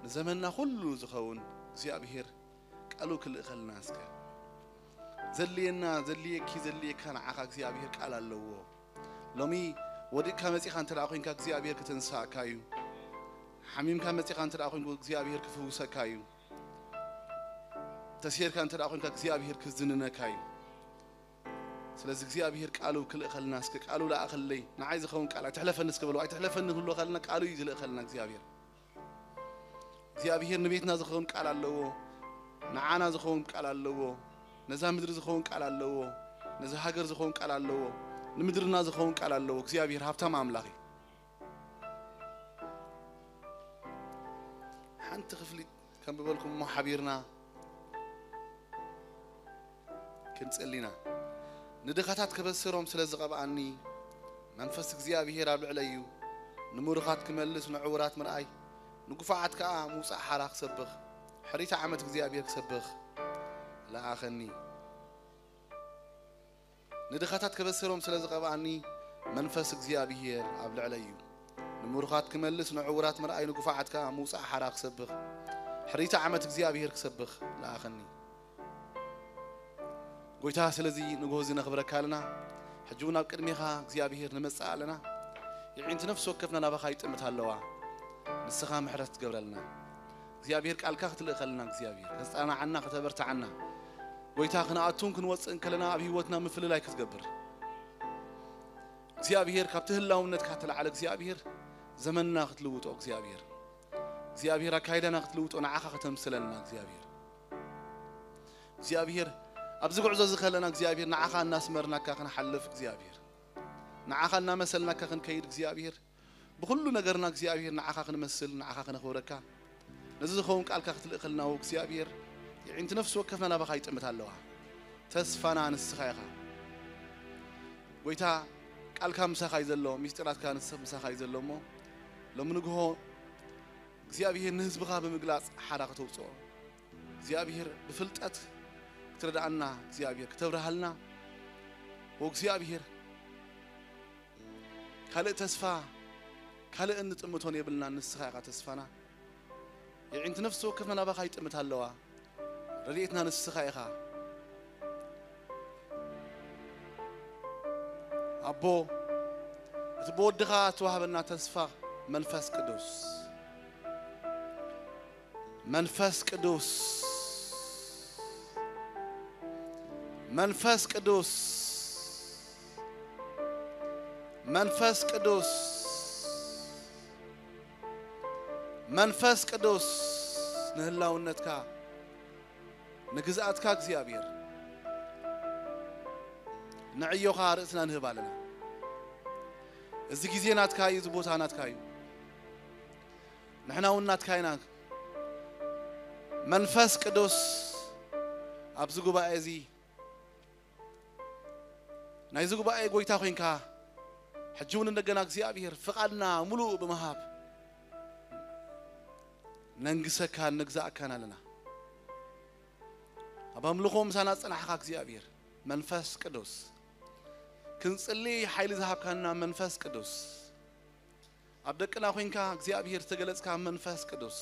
ንዘመንና ኩሉ ዝኸውን እግዚኣብሔር ቃሉ ክልእኸልና እስከ። ዘድልየና፣ ዘድልየኪ፣ ዘድልየካ ንዓኻ እግዚኣብሔር ቃል ኣለዎ። ሎሚ ወዲቕካ መጺኻ እንተ ደኣ ኮይንካ እግዚኣብሔር ክተንስኣካ እዩ። ሓሚምካ መጺኻ እንተ ደኣ ኮይንኩ እግዚኣብሔር ክፍውሰካ እዩ። ተሲርካ እንተ ደኣ ኮይንካ እግዚኣብሔር ክዝንነካ እዩ። ስለዚ እግዚኣብሔር ቃሉ ክልእኸልና እስከ። ቃሉ ለኣኸለይ፣ ንዓይ ዝኸውን ቃል ኣይትሕለፈኒ እስከ በሉ። ኣይትሕለፈኒ ክብሎ ከለና ቃሉ እዩ ዝልእኸልና እግዚኣብሔር። እግዚኣብሔር ንቤትና ዝኸውን ቃል ኣለዎ። ንዓና ዝኸውን ቃል ኣለዎ። ነዛ ምድሪ ዝኸውን ቃል ኣለዎ። ነዛ ሃገር ዝኸውን ቃል ኣለዎ። ንምድርና ዝኸውን ቃል ኣለዎ። እግዚኣብሔር ሃብታም ኣምላኽ እዩ። ሓንቲ ክፍሊ ከንብበልኩም እሞ ሓቢርና ክንጽሊ ኢና። ንድኻታት ክበስሮም ስለ ዝቐብኣኒ፣ መንፈስ እግዚኣብሔር ኣብ ልዕለይ እዩ። ንምሩኻት ክመልስ፣ ንዕዉራት ምርኣይ፣ ንጉፋዓት ከኣ ምውጻእ ሓራ ክሰብኽ፣ ሕሪታ ዓመት እግዚኣብሔር ክሰብኽ ለኣኸኒ። ንድኻታት ከበስሮም ስለ ዝቐብኣኒ፣ መንፈስ እግዚኣብሔር ኣብ ልዕለይ እዩ። ንምሩኻት ክመልስ፣ ንዕዉራት ምርኣይ፣ ንጉፋዓት ከኣ ምውጻእ ሓራ ክሰብኽ፣ ሕሪታ ዓመት እግዚኣብሔር ክሰብኽ ለኣኸኒ። ጎይታ፣ ስለዚ ንግሆ እዚ ነኽብረካ ኣለና። ሕጂ እውን ኣብ ቅድሜኻ እግዚኣብሔር ንመጽእ ኣለና። የዒንቲ ነፍሲ ወከፍና ናባኻ ይጥምት ኣለዋ። ንስኻ ምሕረት ትገብረልና። እግዚኣብሔር ቃልካ ክትልእኸልና፣ እግዚኣብሔር ከተጸናንዓና፣ ከተበርትዓና፣ ጎይታ፣ ክንኣቱን ክንወጽእን ከለና ኣብ ህይወትና ምፍልላይ ክትገብር፣ እግዚኣብሔር ካብቲ ህላውነትካ ተላዕለ፣ እግዚኣብሔር ዘመንና ክትልውጦ፣ እግዚኣብሔር፣ እግዚኣብሔር ኣካይዳና ክትልውጦ፣ ንዓኻ ከተምስለና፣ እግዚኣብሔር፣ እግዚኣብሔር ኣብዚ ጉዕዞ እዚ ከለና፣ እግዚኣብሔር ንዓኻ እናስመርናካ ክንሓልፍ፣ እግዚኣብሔር ንዓኻ እናመሰልናካ ክንከይድ፣ እግዚኣብሔር ብኹሉ ነገርና እግዚኣብሔር ንዓኻ ክንመስል፣ ንዓኻ ክነኽብረካ፣ ነዚ ዝኸውን ቃልካ ክትልእኸልና፣ እግዚኣብሔር የዒንቲ ነፍሲ ወከፍና ናባኻ ይጥምት ኣለዋ። ተስፋና ንስኻ ኢኻ። ጎይታ፣ ቃልካ ምሳኻ እዩ ዘሎ፣ ምስጢራትካ ንስ-፣ ምሳኻ እዩ ዘሎ እሞ፣ ሎሚ ንግሆ እግዚኣብሔር ንህዝብኻ ብምግላጽ ሓራ ከተውጽኦ፣ እግዚኣብሔር ብፍልጠት ክትረድኣና፣ እግዚኣብሔር ክተብርሃልና፣ ወእግዚኣብሔር ካልእ ተስፋ፣ ካልእ እንጥምቶን የብልናን፣ ንስኻ ኢኻ ተስፋና። የዒንቲ ነፍሲ ወከፍና ናባኻ ይጥምት ኣለዋ። ረድኤትና ንስኻ ኢኻ። ኣቦ፣ እቲ ብወድኻ እትወሃበና ተስፋ መንፈስ ቅዱስ፣ መንፈስ ቅዱስ፣ መንፈስ ቅዱስ፣ መንፈስ ቅዱስ፣ መንፈስ ቅዱስ፣ ንህላውነትካ፣ ንግዝኣትካ እግዚኣብሔር፣ ንዕዮኻ ርእስና ንህብ ኣለና። እዚ ግዜ ናትካ እዩ፣ እዚ ቦታ ናትካ እዩ። ንሕና እውን ናትካ ኢና። መንፈስ ቅዱስ ኣብዚ ጉባኤ እዚ፣ ናይዚ ጉባኤ ጎይታ ኮይንካ፣ ሕጂ እውን እንደገና እግዚኣብሔር ፍቓድና ሙሉእ ብምሃብ ነንግሰካን ንግዛእካን ኣለና። ኣብ ኣምልኾ ምሳና ዝጸናሕካ እግዚኣብሔር መንፈስ ቅዱስ፣ ክንጽሊ ሓይሊ ዝሃብካና መንፈስ ቅዱስ፣ ኣብ ደቅና ኮይንካ እግዚኣብሔር ዝተገለጽካ መንፈስ ቅዱስ፣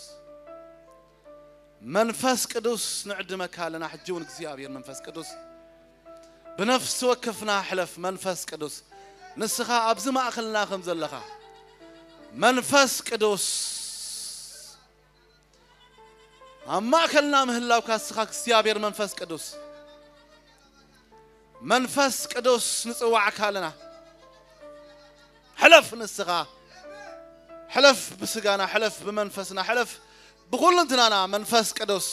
መንፈስ ቅዱስ ንዕድመካ ኣለና። ሕጂ እውን እግዚኣብሔር መንፈስ ቅዱስ ብነፍሲ ወከፍና ሕለፍ። መንፈስ ቅዱስ ንስኻ ኣብዚ ማእከልና ከም ዘለኻ መንፈስ ቅዱስ ኣብ ማእከልና ምህላውካ ንስኻ እግዚኣብሔር መንፈስ ቅዱስ፣ መንፈስ ቅዱስ ንጽዋዕካ ኣለና። ሕለፍ ንስኻ፣ ሕለፍ ብስጋና፣ ሕለፍ ብመንፈስና፣ ሕለፍ ብኹልንትናና። መንፈስ ቅዱስ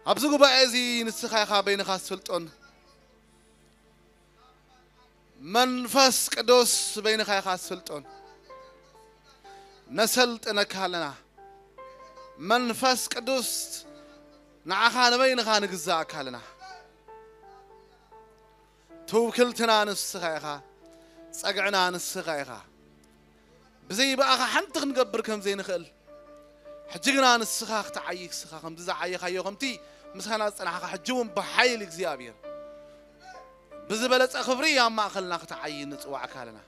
ኣብዚ ጉባኤ እዚ ንስኻ ኢኻ በይንኻ ትስልጦን። መንፈስ ቅዱስ በይንኻ ኢኻ ትስልጦን። ነሰልጥነካ ኣለና። መንፈስ ቅዱስ ንዓኻ ንበይንኻ ንግዛእካ ኣለና። ትውክልትና ንስኻ ኢኻ። ጸግዕና ንስኻ ኢኻ። ብዘይ ብኣኻ ሓንቲ ክንገብር ከም ዘይንኽእል፣ ሕጂ ግና ንስኻ ክትዓዪ፣ ንስኻ ከምዚ ዝዓየኻዮ፣ ከምቲ ምሳና ዝጸናሕካ፣ ሕጂ እውን ብሓይሊ እግዚኣብሔር ብዝበለጸ ክብሪ ኣብ ማእከልና ክትዓዪ ንጽዋዕካ ኣለና።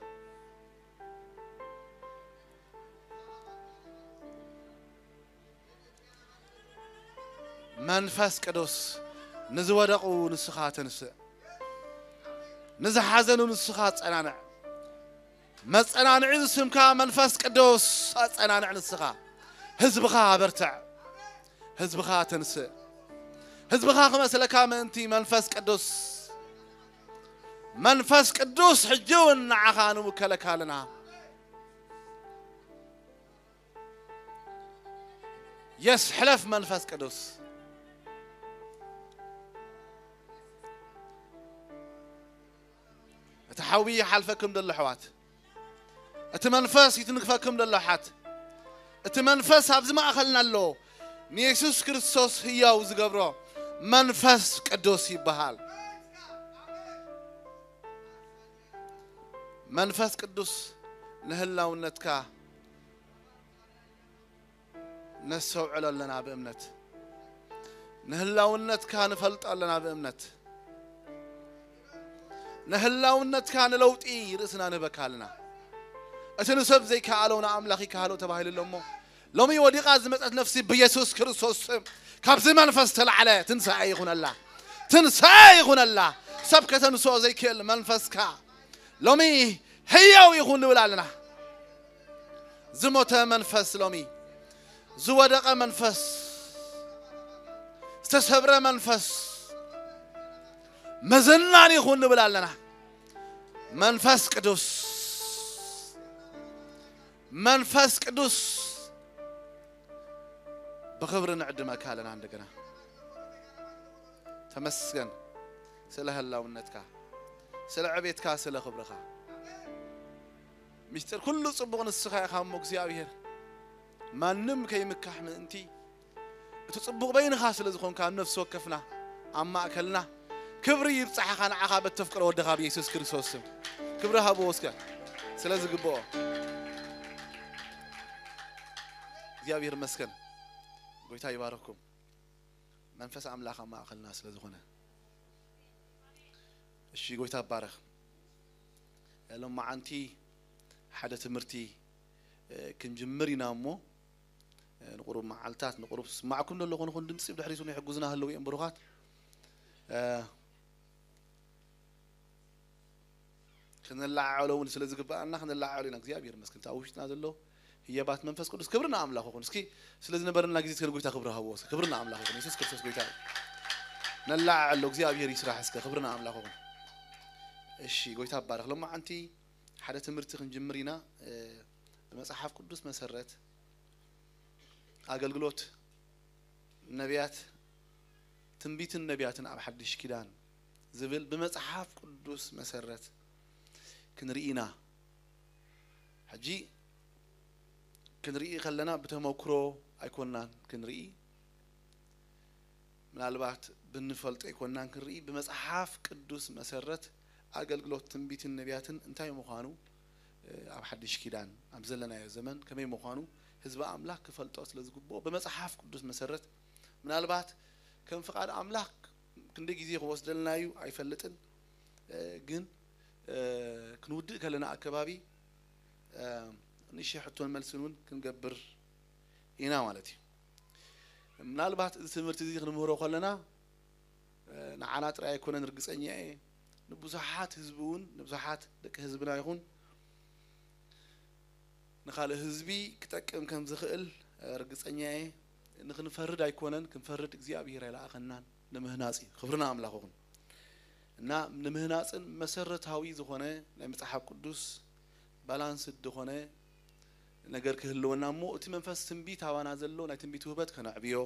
መንፈስ ቅዱስ ንዝወደቑ ንስኻ ተንስእ፣ ንዝሓዘኑ ንስኻ ኣጸናንዕ። መጸናንዒ ስምካ መንፈስ ቅዱስ ኣጸናንዕ ንስኻ። ህዝብኻ ኣበርትዕ፣ ህዝብኻ ተንስእ። ህዝብኻ ክመስለካ ምእንቲ መንፈስ ቅዱስ፣ መንፈስ ቅዱስ ሕጂ እውን ንዓኻ ንውከለካ ኣለና። የስ ሕለፍ መንፈስ ቅዱስ። እቲ ሓዊ ይሓልፈኩም ደሎ ኣሕዋት፣ እቲ መንፈስ ይትንክፈኩም ደሎ ኣሓት፣ እቲ መንፈስ ኣብዚ ማእኸልና ኣሎ። ንየሱስ ክርስቶስ ህያው ዝገብሮ መንፈስ ቅዱስ ይበሃል። መንፈስ ቅዱስ ንህላውነትካ ነስተውዕሎ ኣለና ብእምነት። ንህላውነትካ ንፈልጦ ኣለና ብእምነት። ንህላውነትካ ንለውጢ ርእስና ንህበካ ኣለና። እቲ ንሰብ ዘይከኣሎ ንኣምላኽ ይከኣሎ ተባሂሉ ኣሎ እሞ፣ ሎሚ ወዲቓ ዝመጸት ነፍሲ ብየሱስ ክርስቶስ ስም ካብዚ መንፈስ ተላዕለ ትንሳኤ ይኹነላ። ትንሳኤ ይኹነላ። ሰብ ከተንስኦ ዘይክእል መንፈስካ ሎሚ ህያው ይኹን ንብል ኣለና። ዝሞተ መንፈስ ሎሚ፣ ዝወደቐ መንፈስ፣ ዝተሰብረ መንፈስ ምዝናን ይኹን ንብል ኣለና። መንፈስ ቅዱስ፣ መንፈስ ቅዱስ ብኽብሪ ንዕድመካ ኣለና። እንደገና ተመስገን ስለ ህላውነትካ፣ ስለ ዕቤትካ፣ ስለ ክብርኻ። ምስጢር ኩሉ ጽቡቕ ንስኻ ኢኻ እሞ እግዚኣብሔር፣ ማንም ከይምካሕ ምእንቲ እቲ ጽቡቕ በይንኻ ስለ ዝኾንካ ኣብ ነፍሲ ወከፍና ኣብ ማእከልና ክብሪ ይብጻሕኻ ንዓኻ በተፍቅሮ ወድኻ ብየሱስ ክርስቶስ ስም። ክብሪ ሃብዎ እስከ ስለ ዝግብኦ። እግዚኣብሔር ይመስገን። ጎይታ ይባርኽኩም። መንፈስ ኣምላኽ ኣብ ማእከልና ስለ ዝኾነ። እሺ፣ ጎይታ ይባረኽ። ሎማዓንቲ ሓደ ትምህርቲ፣ እ፣ ክንጅምር ኢና እሞ፣ እ፣ ንቁሩብ መዓልታት፣ ንቁሩብ ስማዕኩም ዘሎ ኮነ ኮን ድምጺ ብድሕሪቱ ይሕጉዝና ህልው እዮም ብሩኻት። እ፣ ክንለዓዓሎ እውን ስለ ዝግብኣና ክንለዓዓሎ ኢና። እግዚኣብሔር ይመስገን። እቲ ኣብ ውሽጥና ዘሎ ህያባት መንፈስ ቅዱስ ክብሪ ንኣምላኽ ይኹን። እስኪ ስለ ዝነበረና ግዜ እስከ ንጎይታ ክብሪ ሃብዎ። እስከ ክብሪ ንኣምላኽ ይኹን። የሱስ ክርስቶስ ጎይታ እዩ። ነለዓዓሎ። እግዚኣብሔር ይስራሕ። እስከ ክብሪ ንኣምላኽ ይኹን። እሺ፣ ጎይታ ይባረኽ። ሎማዓንቲ ሓደ ትምህርቲ ክንጅምር ኢና። እ፣ ብመጽሓፍ ቅዱስ መሰረት ኣገልግሎት ነቢያት፣ ትንቢትን ነቢያትን ኣብ ሓድሽ ኪዳን ዝብል ብመጽሓፍ ቅዱስ መሰረት ክንርኢ ኢና። ሕጂ ክንርኢ ከለና ብተመክሮ ኣይኮናን ክንርኢ፣ ምናልባት ብንፈልጦ ኣይኮናን ክንርኢ፣ ብመጽሓፍ ቅዱስ መሰረት ኣገልግሎት ትንቢትን ነቢያትን እንታይ ምዃኑ፣ እ፣ ኣብ ሓድሽ ኪዳን ኣብ ዘለናዮ ዘመን ከመይ ምዃኑ ህዝቢ ኣምላኽ ክፈልጦ ስለ ዝግብኦ፣ ብመጽሓፍ ቅዱስ መሰረት ምናልባት ከም ፍቓድ ኣምላኽ ክንደይ ግዜ ክወስደልና እዩ ኣይፈልጥን፣ እ፣ ግን፣ እ፣ ክንውድእ ከለና ኣከባቢ፣ እ፣ ንእሽተይ ሕቶን መልስን እውን ክንገብር ኢና ማለት እዩ። ምናልባት እዚ ትምህርቲ እዚ ክንምህሮ ከለና፣ እ፣ ንዓና ጥራይ ኣይኮነን፣ ርግጸኛ እየ፣ ንብዙሓት ህዝቢ እውን፣ ንብዙሓት ደቂ ህዝብና ይኹን ንኻልእ ህዝቢ ክጠቅም ከም ዝኽእል፣ እ፣ ርግጸኛ እየ። ንኽንፈርድ ኣይኮነን፣ ክንፈርድ እግዚኣብሔር ኣይለኣኸናን፣ ንምህናጽ እዩ። ክብሪ ንኣምላኽ ይኹን። እና ንምህናጽን መሰረታዊ ዝኾነ ናይ መጽሓፍ ቅዱስ ባላንስ ዝኾነ ነገር ክህልወና እሞ፣ እቲ መንፈስ ትንቢት ኣባና ዘሎ ናይ ትንቢት ውህበት ከነዕብዮ፣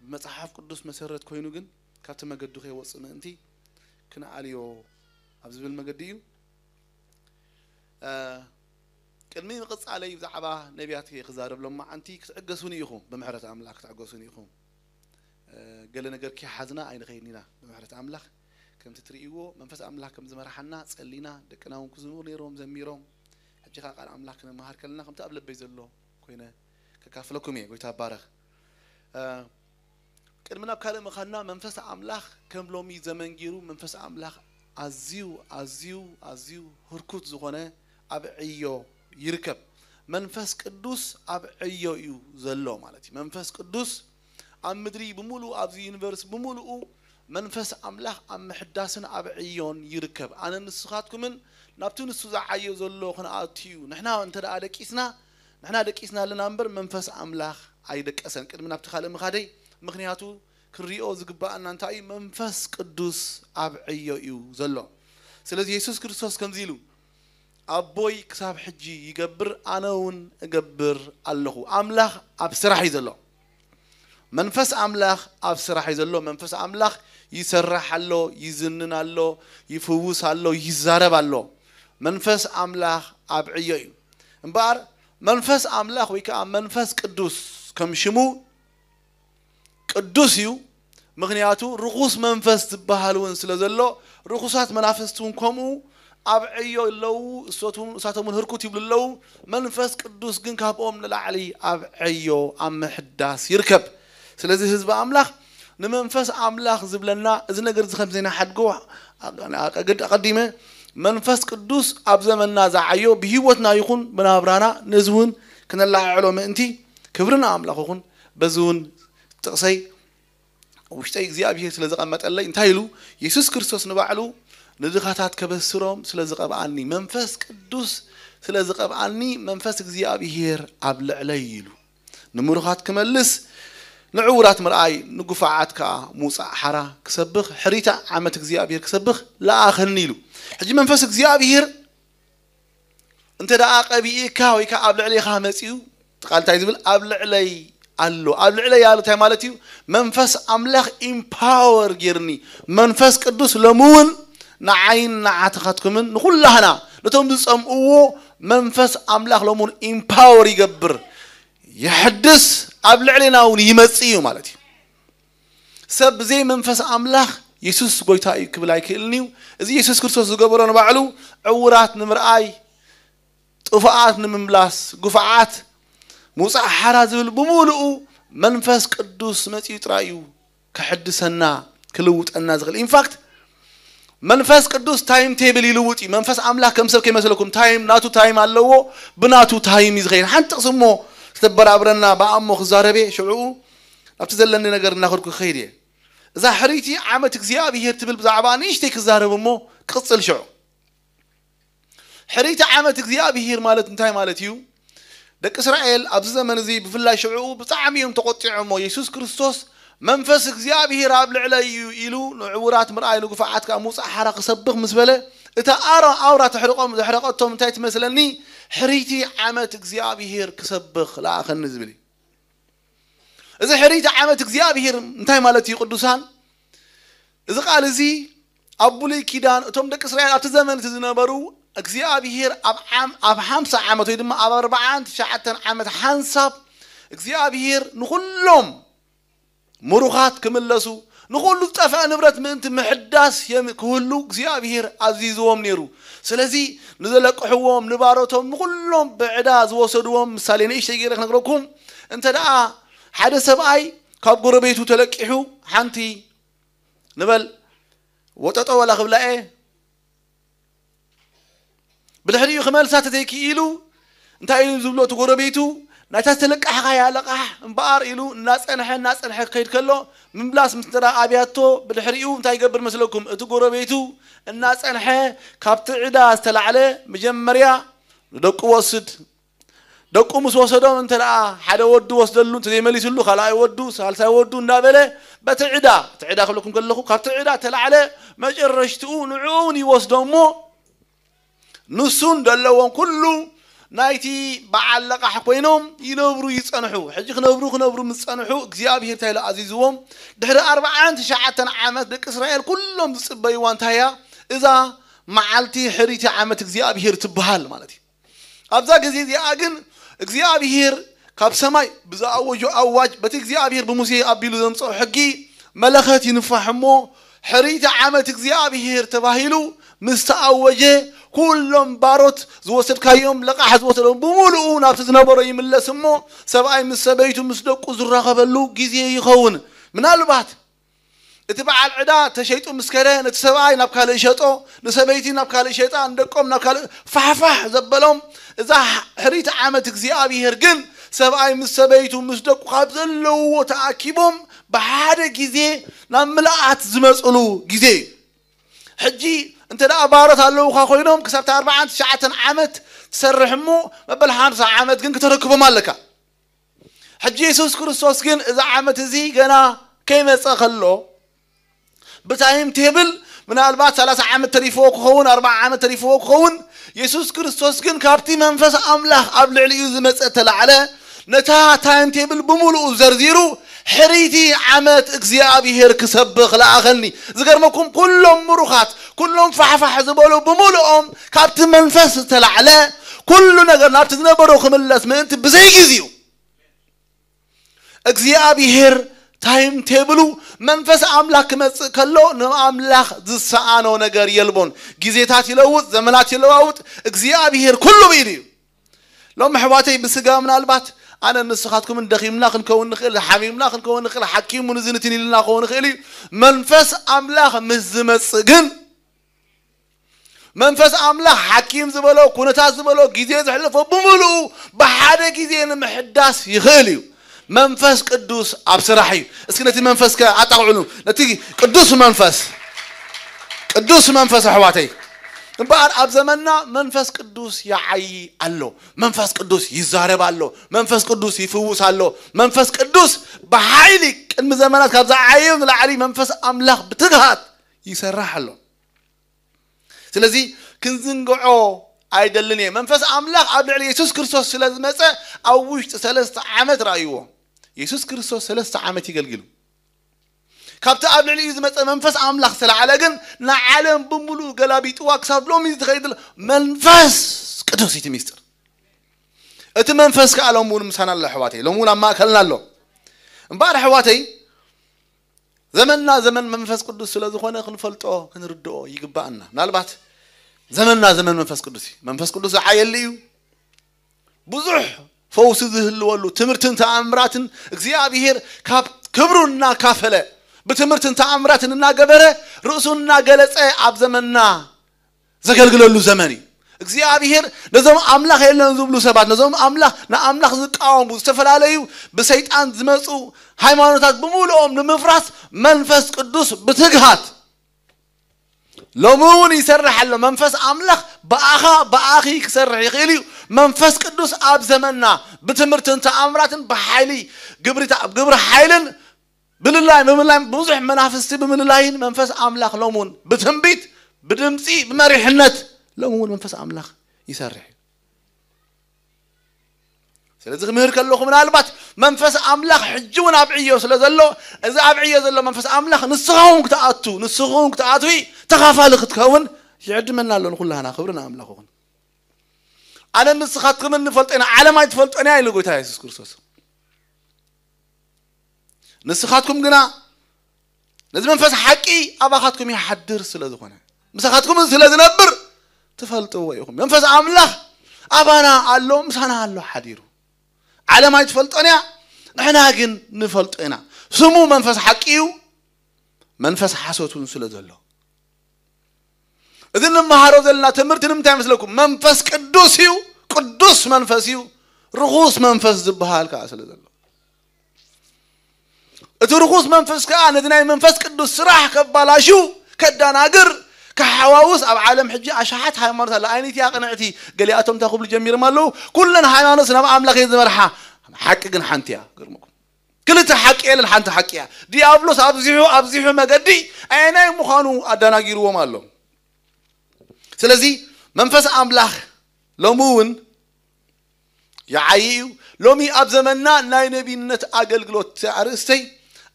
ብመጽሓፍ ቅዱስ መሰረት ኮይኑ ግን ካብቲ መገዱ ከይወጽእ ምእንቲ ክንኣልዮ ኣብ ዝብል መገዲ እዩ። እ፣ ቅድሚ ምቕጻለይ ብዛዕባ ነቢያት ክዛረብ ሎማዓንቲ ክትዕገሱኒ ኢኹም፣ ብምሕረት ኣምላኽ ክትዕገሱኒ ኢኹም። እ፣ ገለ ነገር ከይሓዝና ኣይንኸይድን ኢና። ብምሕረት ኣምላኽ ከምቲ ትርእይዎ መንፈስ ኣምላኽ ከም ዝመርሓና ጸሊና፣ ደቅና እውን ክዝምሩ ነይሮም ዘሚሮም። ሕጂ ኸኣ ቃል ኣምላኽ ክንመሃር ከለና ከምቲ ኣብ ልበይ ዘሎ ኮይነ ከካፍለኩም እየ። ጎይታ ይባረኽ። እ፣ ቅድሚ ናብ ካልእ ምኻድና መንፈስ ኣምላኽ ከም ሎሚ ዘመን ገይሩ መንፈስ ኣምላኽ ኣዝዩ፣ ኣዝዩ፣ ኣዝዩ ህርኩት ዝኾነ ኣብ ዕዮ ይርከብ። መንፈስ ቅዱስ ኣብ ዕዮ እዩ ዘሎ ማለት እዩ። መንፈስ ቅዱስ ኣብ ምድሪ ብምሉኡ፣ ኣብዚ ዩኒቨርስ ብምሉኡ መንፈስ ኣምላኽ ኣብ ምሕዳስን ኣብ ዕዮን ይርከብ። ኣነን ንስኻትኩምን ናብቲ ንሱ ዝዓዮ ዘሎ ክንኣቱ እዩ። ንሕና እንተ ደኣ ደቂስና፣ ንሕና ደቂስና ኣለና እምበር መንፈስ ኣምላኽ ኣይደቀሰን። ቅድሚ ናብቲ ካልእ ምኻደይ፣ ምኽንያቱ ክንሪኦ ዝግባኣና እንታይ እዩ? መንፈስ ቅዱስ ኣብ ዕዮ እዩ ዘሎ። ስለዚ የሱስ ክርስቶስ ከምዚ ኢሉ፣ ኣቦይ ክሳብ ሕጂ ይገብር፣ ኣነ እውን እገብር ኣለኹ። ኣምላኽ ኣብ ስራሕ እዩ ዘሎ። መንፈስ ኣምላኽ ኣብ ስራሕ እዩ ዘሎ። መንፈስ ኣምላኽ ይሰርሕ ኣሎ፣ ይዝንን ኣሎ፣ ይፍውስ ኣሎ፣ ይዛረብ ኣሎ። መንፈስ ኣምላኽ ኣብ ዕዮ እዩ። እምበኣር መንፈስ ኣምላኽ ወይ ከዓ መንፈስ ቅዱስ ከም ሽሙ ቅዱስ እዩ። ምኽንያቱ ርኹስ መንፈስ ዝበሃል እውን ስለ ዘሎ፣ ርኹሳት መናፍስቲ እውን ከምኡ ኣብ ዕዮ ኣለዉ። እሶት እውን፣ እሳቶም እውን ህርኩት ይብሉ ኣለዉ። መንፈስ ቅዱስ ግን ካብኦም ንላዕሊ ኣብ ዕዮ፣ ኣብ ምሕዳስ ይርከብ። ስለዚ ህዝቢ ኣምላኽ ንመንፈስ ኣምላኽ ዝብለና እዚ ነገር እዚ ከም ዘይናሓድጎ ኣቀድ-፣ ኣቀዲመ፣ መንፈስ ቅዱስ ኣብ ዘመንና ዝዓዮ ብህይወትና ይኹን ብናብራና ነዚ እውን ክነለዓዕሎ ምእንቲ ክብሪ ንኣምላኽ ይኹን። በዚ እውን ጥቕሰይ ውሽጠይ እግዚኣብሔር ስለ ዘቐመጠለይ እንታይ ኢሉ? የሱስ ክርስቶስ ንባዕሉ ንድኻታት ከበስሮም ስለ ዝቐብኣኒ፣ መንፈስ ቅዱስ ስለ ዝቐብኣኒ፣ መንፈስ እግዚኣብሔር ኣብ ልዕለይ ኢሉ። ንምሩኻት ክመልስ፣ ንዕዉራት ምርኣይ፣ ንጉፋዓት ከኣ ምውጻእ ሓራ ክሰብኽ፣ ሕሪታ ዓመት እግዚኣብሔር ክሰብኽ ለኣኸኒ ኢሉ። ሕጂ መንፈስ እግዚኣብሔር እንተ ደኣ ቀቢእካ ወይ ከኣ ኣብ ልዕሌኻ መጺኡ፣ እቲ ቃል እንታይ ዝብል? ኣብ ልዕለይ ኣሎ። ኣብ ልዕለይ ኣሎ እንታይ ማለት እዩ? መንፈስ ኣምላኽ ኢምፓወር ጌርኒ። መንፈስ ቅዱስ ሎሚ እውን ንዓይን ንዓትኻትኩምን ንኹላህና ነቶም ዝጸምእዎ መንፈስ ኣምላኽ ሎሚ እውን ኢምፓወር ይገብር፣ የሕድስ፣ ኣብ ልዕሌና እውን ይመጽእ እዩ ማለት እዩ። ሰብ ብዘይ መንፈስ ኣምላኽ የሱስ ጎይታ እዩ ክብል ኣይክእልን እዩ። እዚ የሱስ ክርስቶስ ዝገበሮ ንባዕሉ ዕዉራት ንምርኣይ፣ ጥፉኣት ንምምላስ፣ ጉፋዓት ምውጻእ ሓራ ዝብል ብምሉኡ መንፈስ ቅዱስ መጺኡ ጥራይ እዩ ከሕድሰና፣ ክልውጠና ዝኽእል። ኢንፋክት መንፈስ ቅዱስ ታይም ቴብል ይልውጥ እዩ። መንፈስ ኣምላኽ ከም ሰብ ከይመስለኩም፣ ታይም ናቱ ታይም ኣለዎ፣ ብናቱ ታይም እዩ ዝኸይድ። ሓንቲ ጥቕሲ እሞ ዝተበራብረና ብኣሞ ክዛረብ እየ፣ ሽዕኡ ናብቲ ዘለኒ ነገር እናኸድኩ ክኸይድ እየ። እዛ ሕርይቲ ዓመት እግዚኣብሔር ትብል ብዛዕባ ንእሽተይ ክዛረብ እሞ ክቕጽል ሽዑ። ሕርይቲ ዓመት እግዚኣብሔር ማለት እንታይ ማለት እዩ? ደቂ እስራኤል ኣብዚ ዘመን እዚ ብፍላይ ሽዕኡ ብጣዕሚ እዮም ተቖጢዖሞ። የሱስ ክርስቶስ መንፈስ እግዚኣብሔር ኣብ ልዕለይ እዩ ኢሉ ንዕዉራት ምርኣይ ንጉፋዓት ከኣ ምውጻእ ሓራ ክሰብኽ ምስ በለ እታ ኣራ ኣውራ ተሕርቖም ዘሕረቐቶም እንታይ ትመስለኒ? ሕርይቲ ዓመት እግዚኣብሔር ክሰብኽ ለኣኸኒ ዝብል እዩ። እዚ ሕርይቲ ዓመት እግዚኣብሔር እንታይ ማለት እዩ ቅዱሳን? እዚ ቃል እዚ ኣብ ብሉይ ኪዳን እቶም ደቂ እስራኤል ኣብቲ ዘመን እቲ ዝነበሩ እግዚኣብሔር ኣብ ዓም-፣ ኣብ ሓምሳ ዓመት ወይ ድማ ኣብ ኣርብዓን ትሽዓተን ዓመት ሓንሳብ እግዚኣብሔር ንኹሎም ምሩኻት ክምለሱ ንኹሉ ዝጠፍአ ንብረት ምእንቲ ምሕዳስ የም-፣ ክህሉ እግዚኣብሔር ኣዚዝዎም ነይሩ። ስለዚ ንዘለቅሕዎም ንባሮቶም ንኹሎም ብዕዳ ዝወሰድዎም ምሳሌ ንእሽተይ ገይረ ክነግረኩም። እንተ ደኣ ሓደ ሰብኣይ ካብ ጎረቤቱ ተለቂሑ ሓንቲ ንበል ወጠጦ ዋላ ክብላኤ ብድሕሪኡ ክመልሳ ተዘይክኢሉ እንታይ ኢሉ ዝብሎ እቲ ጎረቤቱ ናይታ ዝተለቃሕኻያ ለቃሕ እምበኣር ኢሉ እናጸንሐ እናጸንሐ ክኸይድ ከሎ ምምላስ ምስ ተራ ኣብያቶ ብድሕሪኡ እንታይ ይገብር መስለኩም? እቲ ጎረቤቱ እናጸንሐ ካብቲ ዕዳ ዝተላዕለ መጀመርያ ንደቁ ወስድ ደቁ ምስ ወሰዶም እንተ ደኣ ሓደ ወዱ ወስደሉ እንተ ዘይመሊስሉ ካልኣይ ወዱ ሳልሳይ ወዱ እንዳበለ በቲ ዕዳ እቲ ዕዳ ክብለኩም ከለኹ ካብቲ ዕዳ ተላዕለ መጨረሽትኡ ንዕኡ እውን ይወስዶ እሞ ንሱን ደለዎም ኩሉ ናይቲ በዓል ለቓሕ ኮይኖም ይነብሩ ይጸንሑ። ሕጂ ክነብሩ ክነብሩ ምስ ጸንሑ እግዚኣብሔር እንታይ ኢሉ ኣዚዝዎም? ድሕሪ ኣርብዓን ትሽዓተን ዓመት ደቂ እስራኤል ኩሎም ዝጽበይዋ እንታይ እያ? እዛ መዓልቲ ሕሪቲ ዓመት እግዚኣብሔር ትበሃል ማለት እዩ። ኣብዛ ግዜ እዚኣ ግን እግዚኣብሔር ካብ ሰማይ ብዝኣወጆ ኣዋጅ በቲ እግዚኣብሔር ብሙሴ ኣቢሉ ዘምፅኦ ሕጊ መለኸት ይንፋሕ እሞ ሕሪቲ ዓመት እግዚኣብሔር ተባሂሉ ምስ ተኣወጀ ኩሎም ባሮት ዝወሰድካዮም ለቃሕ ዝወሰዶም ብምሉኡ ናብቲ ዝነበሮ ይምለስ እሞ ሰብኣይ ምስ ሰበይቱ ምስ ደቁ ዝራኸበሉ ግዜ ይኸውን። ምናልባት እቲ በዓል ዕዳ ተሸይጡ ምስ ከደ ነቲ ሰብኣይ ናብ ካልእ ሸጦ፣ ንሰበይቲ ናብ ካልእ ሸጣ፣ ንደቆም ናብ ካልእ ፋሕፋሕ ዘበሎም። እዛ ሕሪት ዓመት እግዚኣብሔር ግን ሰብኣይ ምስ ሰበይቱ ምስ ደቁ ካብ ዘለውዎ ተኣኪቦም ብሓደ ግዜ ናብ ምልኣት ዝመፅሉ ግዜ እዩ። ሕጂ እንተ ደኣ ባሮት ኣለውኻ ኮይኖም ክሳብ ኣርባዓን ትሽዓተን ዓመት ትሰርሕ እሞ መበል ሓምሳ ዓመት ግን ክተረክቦም ኣለካ። ሕጂ የሱስ ክርስቶስ ግን እዚ ዓመት እዚ ገና ከይመጸ ከሎ ብታይም ቴብል ምናልባት ሰላሳ ዓመት ተሪፍዎ ክኸውን፣ ኣርባዓ ዓመት ተሪፍዎ ክኸውን። የሱስ ክርስቶስ ግን ካብቲ መንፈስ ኣምላኽ ኣብ ልዕሊኡ ዝመጸ ተላዕለ፣ ነታ ታይም ቴብል ብምሉኡ ዘርዚሩ፣ ሕሪቲ ዓመት እግዚኣብሔር ክሰብኽ ለኣኸኒ። ዝገርመኩም፣ ኩሎም ምሩኻት፣ ኩሎም ፋሕፋሕ ዝበሉ ብምሉኦም ካብቲ መንፈስ ዝተላዕለ ኩሉ ነገር ናብቲ ዝነበሮ ክምለስ ምእንቲ ብዘይግዜኡ እግዚኣብሔር ታይም ቴብሉ መንፈስ ኣምላኽ ክመጽእ ከሎ ንኣምላኽ ዝሰኣኖ ነገር የልቦን። ግዜታት ይለውጥ፣ ዘመናት ይለዋውጥ፣ እግዚኣብሔር ኩሉ ብኢዱ እዩ። ሎም ኣሕዋተይ ብስጋ ምናልባት ኣነ ንስኻትኩምን ደኺምና ክንከውን ንኽእል፣ ሓሚምና ክንከውን ንኽእል፣ ሓኪም እውን ዝንትን ኢልና ክኸውን ንኽእል እዩ። መንፈስ ኣምላኽ ምስ ዝመጽእ ግን መንፈስ ኣምላኽ ሓኪም ዝበሎ፣ ኩነታት ዝበሎ፣ ግዜ ዘሕለፎ ብምሉኡ ብሓደ ግዜ ንምሕዳስ ይኽእል እዩ። መንፈስ ቅዱስ ኣብ ስራሕ እዩ። እስኪ ነቲ መንፈስ ከ ኣጣቕዕሉ። ነቲ ቅዱስ መንፈስ፣ ቅዱስ መንፈስ ኣሕዋተይ። እምበኣር ኣብ ዘመንና መንፈስ ቅዱስ ይዓዪ ኣሎ። መንፈስ ቅዱስ ይዛረብ ኣሎ። መንፈስ ቅዱስ ይፍውስ ኣሎ። መንፈስ ቅዱስ ብሓይሊ ቅድሚ ዘመናት ካብ ዝዓየዩ ንላዕሊ መንፈስ ኣምላኽ ብትግሃት ይሰርሕ ኣሎ። ስለዚ ክንዝንግዖ ኣይደልን እየ። መንፈስ ኣምላኽ ኣብ ልዕሊ የሱስ ክርስቶስ ስለ ዝመጸ ኣብ ውሽጢ ሰለስተ ዓመት ረኣይዎ። የሱስ ክርስቶስ ሰለስተ ዓመት ይገልግሉ። ካብቲ ኣብ ልዕሊኡ ዝመጸ መንፈስ ኣምላኽ ዝተላዕለ ግን ንዓለም ብምሉእ ገላቢጥዋ ክሳብ ሎሚ ዝትኸይድ ዘሎ መንፈስ ቅዱስ እዩ እቲ ሚስጥር። እቲ መንፈስ ከኣ ሎም እውን ምሳና ኣሎ ኣሕዋተይ፣ ሎም እውን ኣብ ማእከልና ኣሎ። እምበኣር ኣሕዋተይ፣ ዘመንና ዘመን መንፈስ ቅዱስ ስለ ዝኾነ ክንፈልጦ ክንርድኦ ይግባኣና። ምናልባት ዘመንና ዘመን መንፈስ ቅዱስ እዩ። መንፈስ ቅዱስ ዝዓየሉ እዩ። ብዙሕ ፈውሲ ዝህልወሉ ትምህርትን ተኣምራትን እግዚኣብሔር ካብ ክብሩ እናካፈለ ብትምህርትን ተኣምራትን እናገበረ ርእሱ እናገለጸ ኣብ ዘመንና ዘገልግለሉ ዘመን እዩ። እግዚኣብሔር ነዞም ኣምላኽ የለን ዝብሉ ሰባት፣ ነዞም ኣምላኽ ንኣምላኽ ዝቃወሙ ዝተፈላለዩ ብሰይጣን ዝመፁ ሃይማኖታት ብምሉኦም ንምፍራስ መንፈስ ቅዱስ ብትግሃት ሎሚ እውን ይሰርሕ ኣሎ። መንፈስ ኣምላኽ ብኣኻ ብኣኺ ክሰርሕ ይኽእል እዩ። መንፈስ ቅዱስ ኣብ ዘመንና ብትምህርትን ተኣምራትን ብሓይሊ ግብሪ ተኣ- ግብሪ ሓይልን ብልላይ ምምላይ ብዙሕ መናፍስቲ ብምልላይን መንፈስ ኣምላኽ ሎም እውን ብትንቢት ብድምፂ ብመሪሕነት ሎም እውን መንፈስ ኣምላኽ ይሰርሕ እዩ። ስለዚ ክምህር ከለኹ ምናልባት መንፈስ ኣምላኽ ሕጂ እውን ኣብ ዕዮ ስለ ዘሎ እዚ ኣብ ዕዮ ዘሎ መንፈስ ኣምላኽ ንስኻ እውን ክትኣቱ ንስኹ እውን ክትኣትዊ ተኻፋሊ ክትከውን ይዕድመና ኣሎ። ንኩላህና ክብሪ ንኣምላኽ ይኹን። ኣነ ንስኻትኩምን ንፈልጦ ኢና፣ ዓለም ኣይትፈልጦን እያ ኢሉ ጎይታ የሱስ ክርስቶስ። ንስኻትኩም ግና ነዚ መንፈስ ሓቂ ኣባኻትኩም ይሓድር ስለ ዝኾነ ምሳኻትኩም ስለ ዝነብር ትፈልጥዎ ኢኹም። መንፈስ ኣምላኽ ኣባና ኣሎ፣ ምሳና ኣሎ ሓዲሩ። ዓለም ኣይትፈልጦን እያ፣ ንሕና ግን ንፈልጦ ኢና። ስሙ መንፈስ ሓቂ እዩ፣ መንፈስ ሓሶት እውን ስለ ዘሎ እዚ እንመሃሮ ዘለና ትምህርቲ ንምንታይ መስለኩም? መንፈስ ቅዱስ እዩ፣ ቅዱስ መንፈስ እዩ፣ ርኹስ መንፈስ ዝበሃል ከዓ ስለ ዘሎ እቲ ርኹስ መንፈስ ከዓ ነቲ ናይ መንፈስ ቅዱስ ስራሕ ከባላሹ ከዳናግር ክሓዋውስ ኣብ ዓለም ሕጂ ኣሽሓት ሃይማኖት ኣለ። ኣይነቲያ ቅንዕቲ ገሊኣቶም እንታይ ክብሉ ጀሚሮም ኣለዉ? ኩለን ሃይማኖት ናብ ኣምላኽ እየ ዝመርሓ። ሓቂ ግን ሓንቲ እያ። ገርመኩም ክልተ ሓቂ የለን፣ ሓንቲ ሓቂ እያ። ዲያብሎስ ኣብዚሑ ኣብዚሑ መገዲ ኣየናይ ምዃኑ ኣዳናጊርዎም ኣሎ። ስለዚ መንፈስ ኣምላኽ ሎሚ እውን ይዓዪ እዩ። ሎሚ ኣብ ዘመንና ናይ ነቢይነት ኣገልግሎት ኣርእስተይ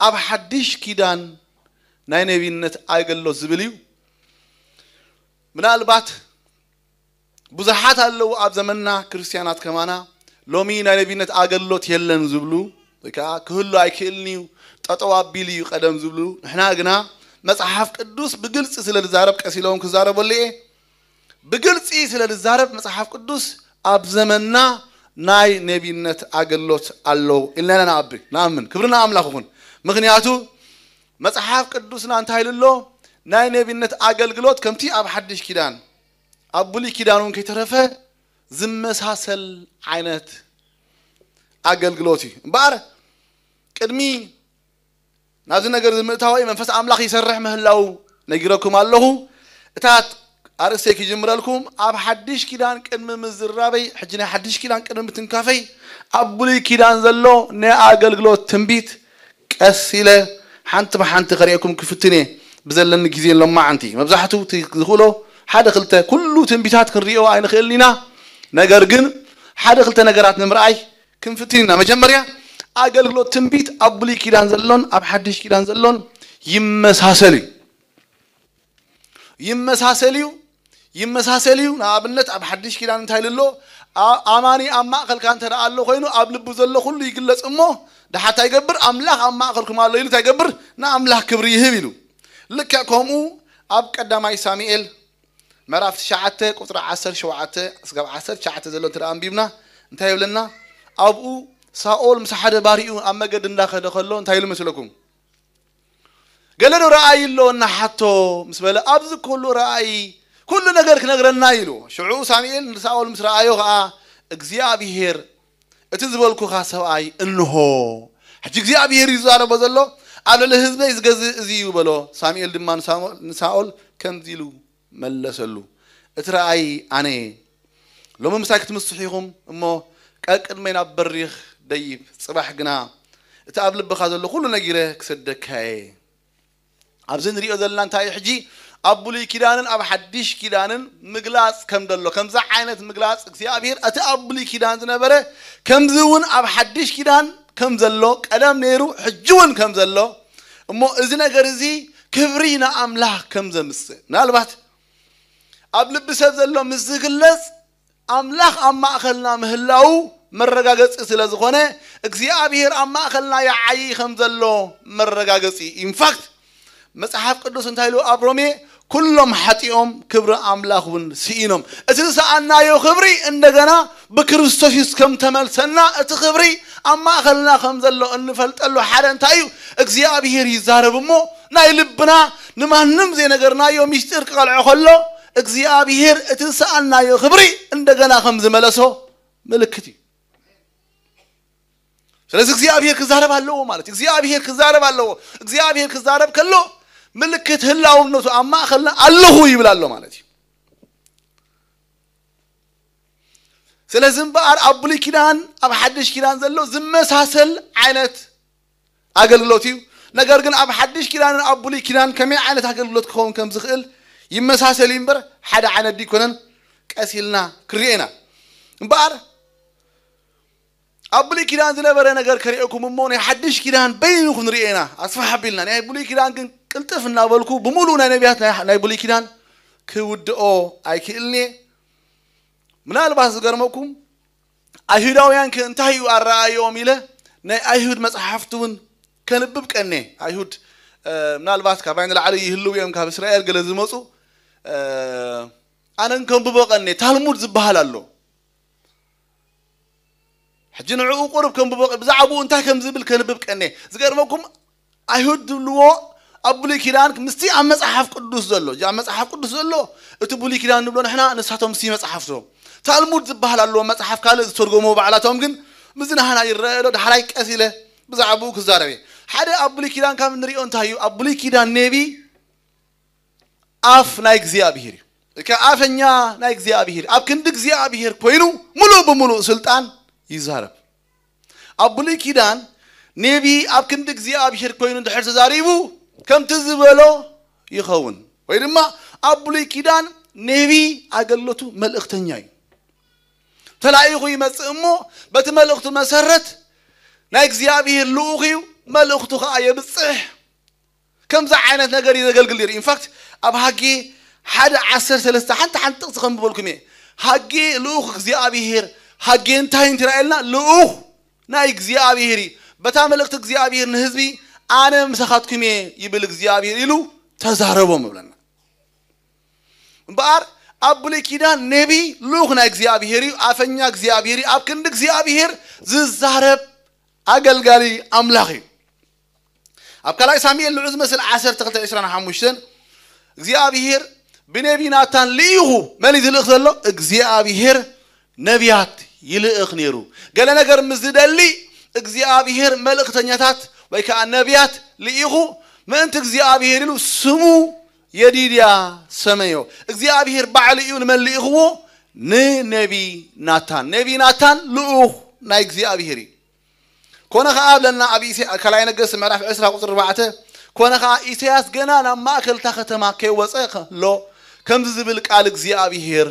ኣብ ሓድሽ ኪዳን ናይ ነቢይነት ኣገልግሎት ዝብል እዩ። ምናልባት ብዙሓት ኣለዉ ኣብ ዘመንና ክርስትያናት ከማና ሎሚ ናይ ነቢይነት ኣገልግሎት የለን ዝብሉ ወይ ከዓ ክህሉ ኣይክእልን እዩ፣ ጠጠው ኣቢሉ እዩ ቀደም ዝብሉ። ንሕና ግና መፅሓፍ ቅዱስ ብግልፂ ስለ ዝዛረብ ቀሲሎም ክዛረበሉ እየ። ብግልፂ ስለ ዝዛረብ መፅሓፍ ቅዱስ ኣብ ዘመንና ናይ ነቢይነት ኣገልግሎት ኣለዉ ኢልና ኢና ንኣቢ ንኣምን። ክብሪ ንኣምላኽ ይኹን። ምኽንያቱ መፅሓፍ ቅዱስና እንታይ ኢሉ ኣሎ? ናይ ነቢይነት ኣገልግሎት ከምቲ ኣብ ሓድሽ ኪዳን ኣብ ብሉይ ኪዳን እውን ከይተረፈ ዝመሳሰል ዓይነት ኣገልግሎት እዩ። እምበኣር ቅድሚ ናብዚ ነገር እዚ ምእታወይ መንፈስ ኣምላኽ ይሰርሕ ምህላው ነጊረኩም ኣለኹ። እታ ኣርእስተይ ክጅምረልኩም፣ ኣብ ሓድሽ ኪዳን ቅድሚ ምዝራበይ፣ ሕጂ ናይ ሓድሽ ኪዳን ቅድሚ ምትንካፈይ፣ ኣብ ብሉይ ኪዳን ዘሎ ናይ ኣገልግሎት ትንቢት ቀስ ኢለ ሓንቲ ብሓንቲ ከርእየኩም ክፍትን እየ። ብዘለኒ ግዜ ሎማዓንቲ መብዛሕትኡ እቲ ዝኽእሎ ሓደ ክልተ፣ ኩሉ ትንቢታት ክንርእዮ ኣይንኽእልን ኢና። ነገር ግን ሓደ ክልተ ነገራት ንምርኣይ ክንፍትን ኢና። መጀመርያ ኣገልግሎት ትንቢት ኣብ ብሉይ ኪዳን ዘሎን ኣብ ሓድሽ ኪዳን ዘሎን ይመሳሰል እዩ። ይመሳሰል እዩ። ይመሳሰል እዩ። ንኣብነት ኣብ ሓድሽ ኪዳን እንታይ ኢሉ ኣሎ? ኣ-፣ ኣማኒ ኣብ ማእከልካ እንተ ደኣ ኣሎ ኮይኑ ኣብ ልቡ ዘሎ ኩሉ ይግለጽ እሞ፣ ደሓ እንታይ ይገብር? ኣምላኽ ኣብ ማእከልኩም ኣሎ ኢሉ እንታይ ይገብር? ንኣምላኽ ክብሪ ይህብ ኢሉ። ልክዕ ከምኡ ኣብ ቀዳማይ ሳሙኤል ምዕራፍ ትሽዓተ ቁጽሪ ዓሰርተ ሸውዓተ እስካብ ዓሰርተ ትሽዓተ ዘሎ እንተ ደኣ ኣንቢብና እንታይ ይብለና? ኣብኡ ሳኦል ምስ ሓደ ባሪኡ ኣብ መገዲ እንዳኸደ ከሎ እንታይ ኢሉ መስለኩም? ገለ ዶ ረኣይ ኣሎ እናሓቶ ምስ በለ፣ ኣብዚ ኩሉ ረኣይ ኩሉ ነገር ክነግረና ኢሉ። ሽዑ ሳሙኤል ንሳኦል ምስ ረኣዮ ኸኣ፣ እግዚኣብሄር እቲ ዝበልኩኻ ሰብኣይ እንሆ። ሕጂ እግዚኣብሄር እዩ ዝዛረቦ ዘሎ፣ ኣብ ልዕሊ ህዝበይ ዝገዝእ እዚ እዩ በሎ። ሳሙኤል ድማ ንሳሞ-፣ ንሳኦል ከምዚ ኢሉ መለሰሉ፣ እቲ ረኣይ ኣነ እየ። ሎሚ ምሳይ ክትምስሑ ኢኹም እሞ፣ ቀቅድመይ ናብ በሪኽ ደይብ፣ ጽባሕ ግና እቲ ኣብ ልብኻ ዘሎ ኩሉ ነጊረ ክሰደካ እየ። ኣብዚ ንሪኦ ዘለና እንታይ እዩ? ሕጂ ኣብ ብሉይ ኪዳንን ኣብ ሓድሽ ኪዳንን ምግላጽ ከም ዘሎ፣ ከምዚ ዓይነት ምግላጽ እግዚኣብሔር እቲ ኣብ ብሉይ ኪዳን ዝነበረ ከምዚ እውን ኣብ ሓድሽ ኪዳን ከም ዘሎ፣ ቀደም ነይሩ ሕጂ እውን ከም ዘሎ፣ እሞ እዚ ነገር እዚ ክብሪ ንኣምላኽ ከም ዘምጽእ፣ ምናልባት ኣብ ልቢ ሰብ ዘሎ ምስ ዝግለጽ ኣምላኽ ኣብ ማእከልና ምህላዉ መረጋገጺ ስለ ዝኾነ፣ እግዚኣብሔር ኣብ ማእከልና ይዓዪ ከም ዘሎ መረጋገጺ እዩ። ኢንፋክት መጽሓፍ ቅዱስ እንታይ ኢሉ ኣብ ሮሜ? "ኩሎም ሓጢኦም ክብሪ ኣምላኽ እውን ስኢኖም።" እቲ ዝሰኣናዮ ክብሪ እንደገና ብክርስቶስ የሱስ ከም ተመልሰና፣ እቲ ክብሪ ኣብ ማእከልና ከም ዘሎ እንፈልጠሉ ሓደ እንታይ እዩ? እግዚኣብሔር ይዛረብ እሞ፣ ናይ ልብና ንማንም ዘይነገርናዮ ሚስጢር ክቐልዖ ከሎ፣ እግዚኣብሔር እቲ ዝሰኣናዮ ክብሪ እንደገና ከም ዝመለሶ ምልክት እዩ። ስለዚ እግዚኣብሔር ክዛረብ ኣለዎ ማለት እዩ። እግዚኣብሔር ክዛረብ ኣለዎ። እግዚኣብሔር ክዛረብ ከሎ ምልክት ህላውነቱ ኣብ ማእከልና ኣለኹ ይብል ኣሎ ማለት እዩ። ስለዚ እምበኣር ኣብ ብሉይ ኪዳን ኣብ ሓድሽ ኪዳን ዘሎ ዝመሳሰል ዓይነት ኣገልግሎት እዩ። ነገር ግን ኣብ ሓድሽ ኪዳንን ኣብ ብሉይ ኪዳን ከመይ ዓይነት ኣገልግሎት ክኸውን ከም ዝኽእል ይመሳሰል እዩ እምበር ሓደ ዓይነት ዲኮነን ቀስ ኢልና ክርኤና። እምበኣር ኣብ ብሉይ ኪዳን ዝነበረ ነገር ከርእየኩም እሞ ናይ ሓድሽ ኪዳን በይኑ ክንርኤና ኣስፋሕ ኣቢልና። ናይ ብሉይ ኪዳን ግን ቅልጥፍ እናበልኩ ብምሉእ ናይ ነቢያት ናይ፣ ናይ ብሉይ ኪዳን ክውድኦ ኣይክእልን እየ። ምናልባት ዝገርመኩም ኣይሁዳውያን ከ እንታይ እዩ ኣረኣእዮም ኢለ ናይ ኣይሁድ መጽሓፍቲ እውን ከንብብ ቀኔ። ኣይሁድ፣ እ፣ ምናልባት ካባይ ንላዕሊ ይህልው እዮም፣ ካብ እስራኤል ገለ ዝመጹ፣ እ፣ ኣነ ከንብቦ ቀኔ። ታልሙድ ዝበሃል ኣሎ። ሕጂ ንዕኡ ቁሩብ ከንብቦ ቀ-፣ ብዛዕባኡ እንታይ ከም ዝብል ከንብብ ቀኔ። ዝገርመኩም ኣይሁድ ዝብልዎ ኣብ ብሉይ ኪዳን ምስቲ ኣብ መጽሓፍ ቅዱስ ዘሎ፣ ኣብ መጽሓፍ ቅዱስ ዘሎ እቲ ብሉይ ኪዳን ንብሎ ንሕና፣ ንሳቶም ምስቲ መጽሓፍቶም። ታልሙድ ዝበሃል ኣለዎ መጽሓፍ ካልእ ዝተርጎሞ ባዕላቶም፣ ግን ምስዚ ናህና ይረአ ዶ? ዳሕራይ ቀስ ኢለ ብዛዕባኡ ክዛረብ እየ። ሓደ ኣብ ብሉይ ኪዳን ካብ እንሪኦ እንታይ እዩ? ኣብ ብሉይ ኪዳን ኔቢ ኣፍ ናይ እግዚኣብሔር እዩ። እካ ኣፈኛ ናይ እግዚኣብሔር እዩ። ኣብ ክንዲ እግዚኣብሔር ኮይኑ ምሉእ ብምሉእ ስልጣን ይዛረብ። ኣብ ብሉይ ኪዳን ኔቢ ኣብ ክንዲ እግዚኣብሔር ኮይኑ እንድሕር ተዛሪቡ ከምቲ ዝበሎ ይኸውን። ወይ ድማ ኣብ ብሉይ ኪዳን ኔቢ ኣገልግሎቱ መልእኽተኛ እዩ። ተላኢኹ ይመጽእ እሞ በቲ መልእኽቱ መሰረት ናይ እግዚኣብሔር ልኡኽ እዩ፣ መልእኽቱ ኸዓ የብጽሕ። ከምዚ ዓይነት ነገር እዩ ዘገልግል ነይሩ። ኢንፋክት ኣብ ሃጌ ሓደ ዓሰርተ ሰለስተ ሓንቲ ሓንቲ ጥቕሲ ከንብበልኩም እየ። ሃጌ ልኡኽ እግዚኣብሔር፣ ሃጌ እንታይ እንትረኣየልና? ልኡኽ ናይ እግዚኣብሔር እዩ። በታ መልእኽቲ እግዚኣብሔር ንህዝቢ ኣነ ምሳኻትኩም እየ ይብል እግዚኣብሔር ኢሉ ተዛረቦም ይብለና። እምበኣር ኣብ ብሉይ ኪዳን ኔቢ ልኡኽ ናይ እግዚኣብሔር እዩ፣ ኣፈኛ እግዚኣብሔር እዩ፣ ኣብ ክንዲ እግዚኣብሔር ዝዛረብ ኣገልጋሊ ኣምላኽ እዩ። ኣብ ካልኣይ ሳሙኤል ንዑ ዝመስል ዓሰርተ ክልተ ዕስራን ሓሙሽተን እግዚኣብሔር ብነቢ ናታን ልኢኹ፣ መን እዩ ዝልእኽ ዘሎ? እግዚኣብሔር ነቢያት ይልእኽ ነይሩ። ገለ ነገር ምስ ዝደሊ እግዚኣብሔር መልእኽተኛታት ወይ ከዓ ነቢያት ልኢኹ ምእንቲ እግዚኣብሔር ኢሉ ስሙ የዲድያ ሰመዮ። እግዚኣብሔር ባዕሉ እዩ ንመን ልኢኽዎ? ንነቢ ናታን። ነቢ ናታን ልኡኽ ናይ እግዚኣብሔር እዩ። ኮነ ኸዓ ብለና ኣብ ኢሰ-፣ ካልኣይ ነገስት ምዕራፍ ዕስራ ቁፅሪ ኣርባዕተ፣ ኮነ ኸዓ ኢሳያስ ገና ናብ ማእከል እታ ከተማ ከይወፀ ከሎ ከምዚ ዝብል ቃል እግዚኣብሔር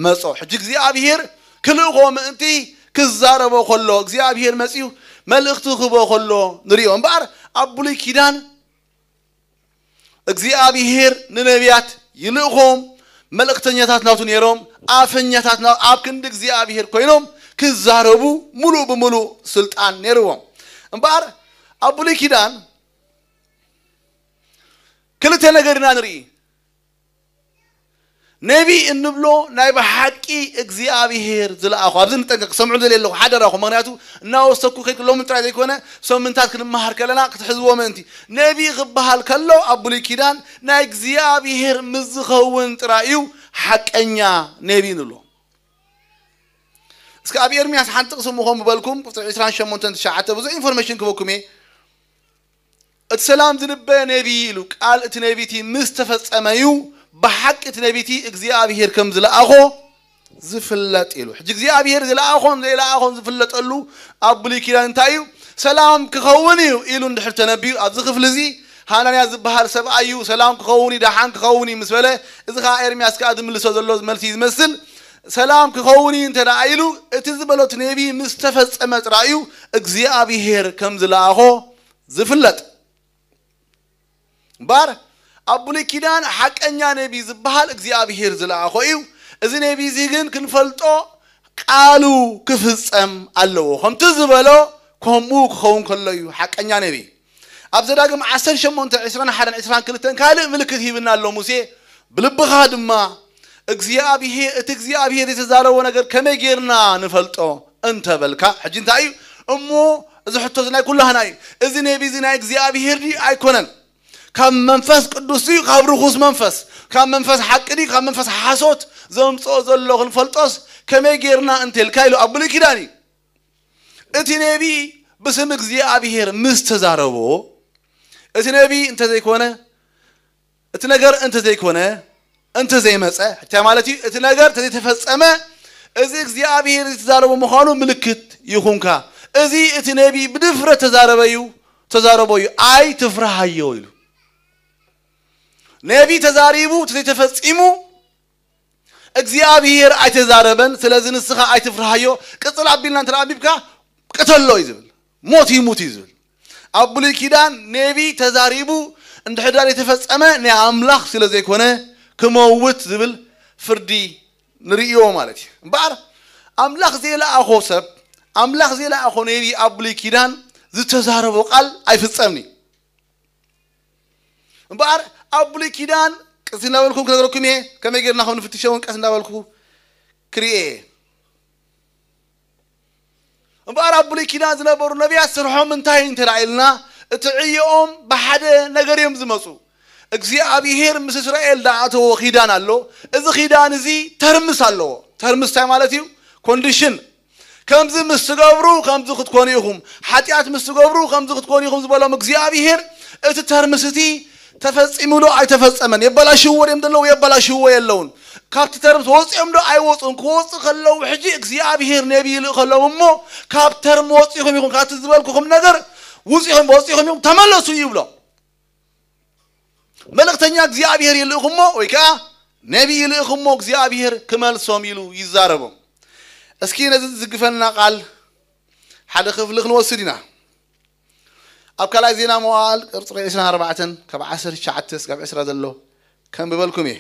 መጾ። ሕጂ እግዚኣብሔር ክልእኾ ምእንቲ ክዛረቦ ከሎ እግዚኣብሔር መጺኡ መልእኽቲ ክህቦ ከሎ ንሪኦ። እምበኣር ኣብ ብሉይ ኪዳን እግዚኣብሔር ንነቢያት ይልእኾም፣ መልእኽተኛታት ናቱ ነይሮም፣ ኣፈኛታት ና-፣ ኣብ ክንዲ እግዚኣብሔር ኮይኖም ክዛረቡ ሙሉእ ብሙሉእ ስልጣን ነይርዎም። እምበኣር ኣብ ብሉይ ኪዳን ክልተ ነገር ኢና ንርኢ። ነቢ እንብሎ ናይ ብሓቂ እግዚኣብሔር ዝለኣኾ፣ ኣብዚ ንጠንቀቅ፣ ክሰምዑ ዝደልየ ኣለኹ፣ ሓደራኹም። ምኽንያቱ እናወሰኩ ከይድ ሎሚ ጥራይ ዘይኮነ፣ ሰምንታት ክንመሃር ከለና ክትሕዝዎ ምእንቲ። ነቢ ክበሃል ከሎ ኣብ ብሉይ ኪዳን ናይ እግዚኣብሔር ምስ ዝኸውን ጥራይ እዩ ሓቀኛ ነቢ ንብሎ። እስኪ ኣብ ኤርምያስ ሓንቲ ጥቕሲ ምኾን ምበልኩም፣ ቁፅሪ ዕስራን ሸሞንተን ትሽዓተ ብዙሕ ኢንፎርሜሽን ክበኩም እየ። እቲ ሰላም ዝንበ ነቢ ኢሉ ቃል እቲ ነቢቲ ምስ ተፈጸመ እዩ ብሓቂ እቲ ነቢቲ እግዚኣብሔር ከም ዝለኣኾ ዝፍለጥ ኢሉ። ሕጂ እግዚኣብሔር ዝለኣኾን ዘይለኣኾን ዝፍለጠሉ ኣብ ብሉይ ኪዳን እንታይ እዩ? ሰላም ክኸውን እዩ ኢሉ እንድሕር ተነቢዩ፣ ኣብዚ ክፍሊ እዚ ሃናንያ ዝበሃል ሰብኣይ እዩ፣ ሰላም ክኸውን እዩ፣ ደሓን ክኸውን እዩ ምስ በለ፣ እዚ ኸዓ ኤርምያስ ከኣ ዝምልሶ ዘሎ መልሲ እዩ ዝመስል። ሰላም ክኸውን እዩ እንተ ደኣ ኢሉ፣ እቲ ዝበሎ እቲ ነቢ ምስ ተፈጸመ ጥራይ እዩ እግዚኣብሔር ከም ዝለኣኾ ዝፍለጥ። እምበኣር ኣብ ብሉይ ኪዳን ሓቀኛ ነቢ ዝበሃል እግዚኣብሔር ዝለኣኾ እዩ። እዚ ነቢ እዚ ግን ክንፈልጦ ቃሉ ክፍጸም ኣለዎ። ከምቲ ዝበሎ ከምኡ ክኸውን ከሎ እዩ ሓቀኛ ነቢ። ኣብ ዘዳግም ዓሰርተ ሸሞንተ፣ ዕስራን ሓደን፣ ዕስራን ክልተን ካልእ ምልክት ሂብና ኣሎ ሙሴ። ብልብኻ ድማ እግዚኣብሄ-፣ እቲ እግዚኣብሄር ዝተዛረቦ ነገር ከመይ ጌርና ንፈልጦ እንተበልካ፣ ሕጂ እንታይ እዩ እሞ፣ እዚ ሕቶ እዚ ናይ ኩላህና እዩ። እዚ ነቢ እዚ ናይ እግዚኣብሄር ድዩ ኣይኮነን? ካብ መንፈስ ቅዱስ ድዩ ካብ ርኹስ መንፈስ? ካብ መንፈስ ሓቂ ድዩ ካብ መንፈስ ሓሶት ዘምጽኦ ዘሎ ክንፈልጦስ ከመይ ጌርና እንተልካ ኢሉ ኣብ ብሉይ ኪዳን እዩ። እቲ ነቢ ብስም እግዚኣብሄር ምስ ተዛረቦ፣ እቲ ነቢ እንተዘይኮነ፣ እቲ ነገር እንተዘይኮነ፣ እንተዘይመጸ፣ እንታይ ማለት እዩ? እቲ ነገር እንተዘይተፈጸመ፣ እዚ እግዚኣብሄር ዝተዛረቦ ምዃኑ ምልክት ይኹንካ። እዚ እቲ ነቢ ብድፍረት ተዛረበ እዩ፣ ተዛረቦ እዩ፣ ኣይትፍርሃዮ ኢሉ። ነቢ ተዛሪቡ፣ እንተዘይተፈጺሙ፣ እግዚኣብሄር ኣይተዛረበን፣ ስለዚ ንስኻ ኣይትፍርሃዮ፣ ቅጽል ኣቢልና እንተ ኣንቢብካ፣ ቅተሎ እዩ ዝብል። ሞት ይሙት እዩ ዝብል። ኣብ ብሉይ ኪዳን ነቢ ተዛሪቡ እንድሕር ዳር የተፈጸመ ናይ ኣምላኽ ስለ ዘይኮነ ክመውት ዝብል ፍርዲ ንርእዮ ማለት እዩ። እምበኣር ኣምላኽ ዘይለኣኾ ሰብ፣ ኣምላኽ ዘይለኣኾ ነቢ ኣብ ብሉይ ኪዳን ዝተዛረቦ ቃል ኣይፍጸምን እዩ። እምበኣር ኣብ ብሉይ ኪዳን ቀስ እናበልኩም ክነግረኩም እየ፣ ከመይ ጌርና ከም ንፍትሾ እውን ቀስ እናበልኩ ክርእየ እየ። እምበኣር ኣብ ብሉይ ኪዳን ዝነበሩ ነቢያት ስርሖም እንታይ እንተ ደኣ ኢልና፣ እቲ ዕዮኦም ብሓደ ነገር እዮም ዝመጹ። እግዚኣብሄር ምስ እስራኤል ዝኣተዎ ኪዳን ኣሎ። እዚ ኪዳን እዚ ተርምስ ኣለዎ። ተርምስ እንታይ ማለት እዩ? ኮንዲሽን። ከምዚ ምስ ትገብሩ ከምዚ ክትኮኑ ኢኹም፣ ሓጢኣት ምስ ትገብሩ ከምዚ ክትኮኑ ኢኹም ዝበሎም እግዚኣብሄር፣ እቲ ተርምስ እቲ ተፈጺሙ ዶ ኣይተፈጸመን? የበላሽዎ ድዮም ዘለዉ? የበላሽዎ የለውን። ካብቲ ተርምስ ወጺኦም ዶ ኣይወጹን? ክወጹ ከለዉ ሕጂ እግዚኣብሄር ነቢ ይልእኸሎም እሞ፣ ካብ ተርም ወጺኹም ኢኹም፣ ካብቲ ዝበልኩኹም ነገር ውጺኹም፣ ወጺኹም ኢኹም፣ ተመለሱ ይብሎም። መልእኽተኛ እግዚኣብሄር ይልእኹ እሞ፣ ወይ ከኣ ነቢ ይልእኹ እሞ፣ እግዚኣብሄር ክመልሶም ኢሉ ይዛረቦም። እስኪ ነዚ ዝግፈና ቃል ሓደ ክፍሊ ክንወስድ ኢና። ኣብ ካልኣይ ዜና መዋዕል ቅጽሪ ዕስራን ኣርባዕተን ካብ ዓሰርተ ትሽዓተ እስካብ ዕስራ ዘሎ ከንብበልኩም እየ።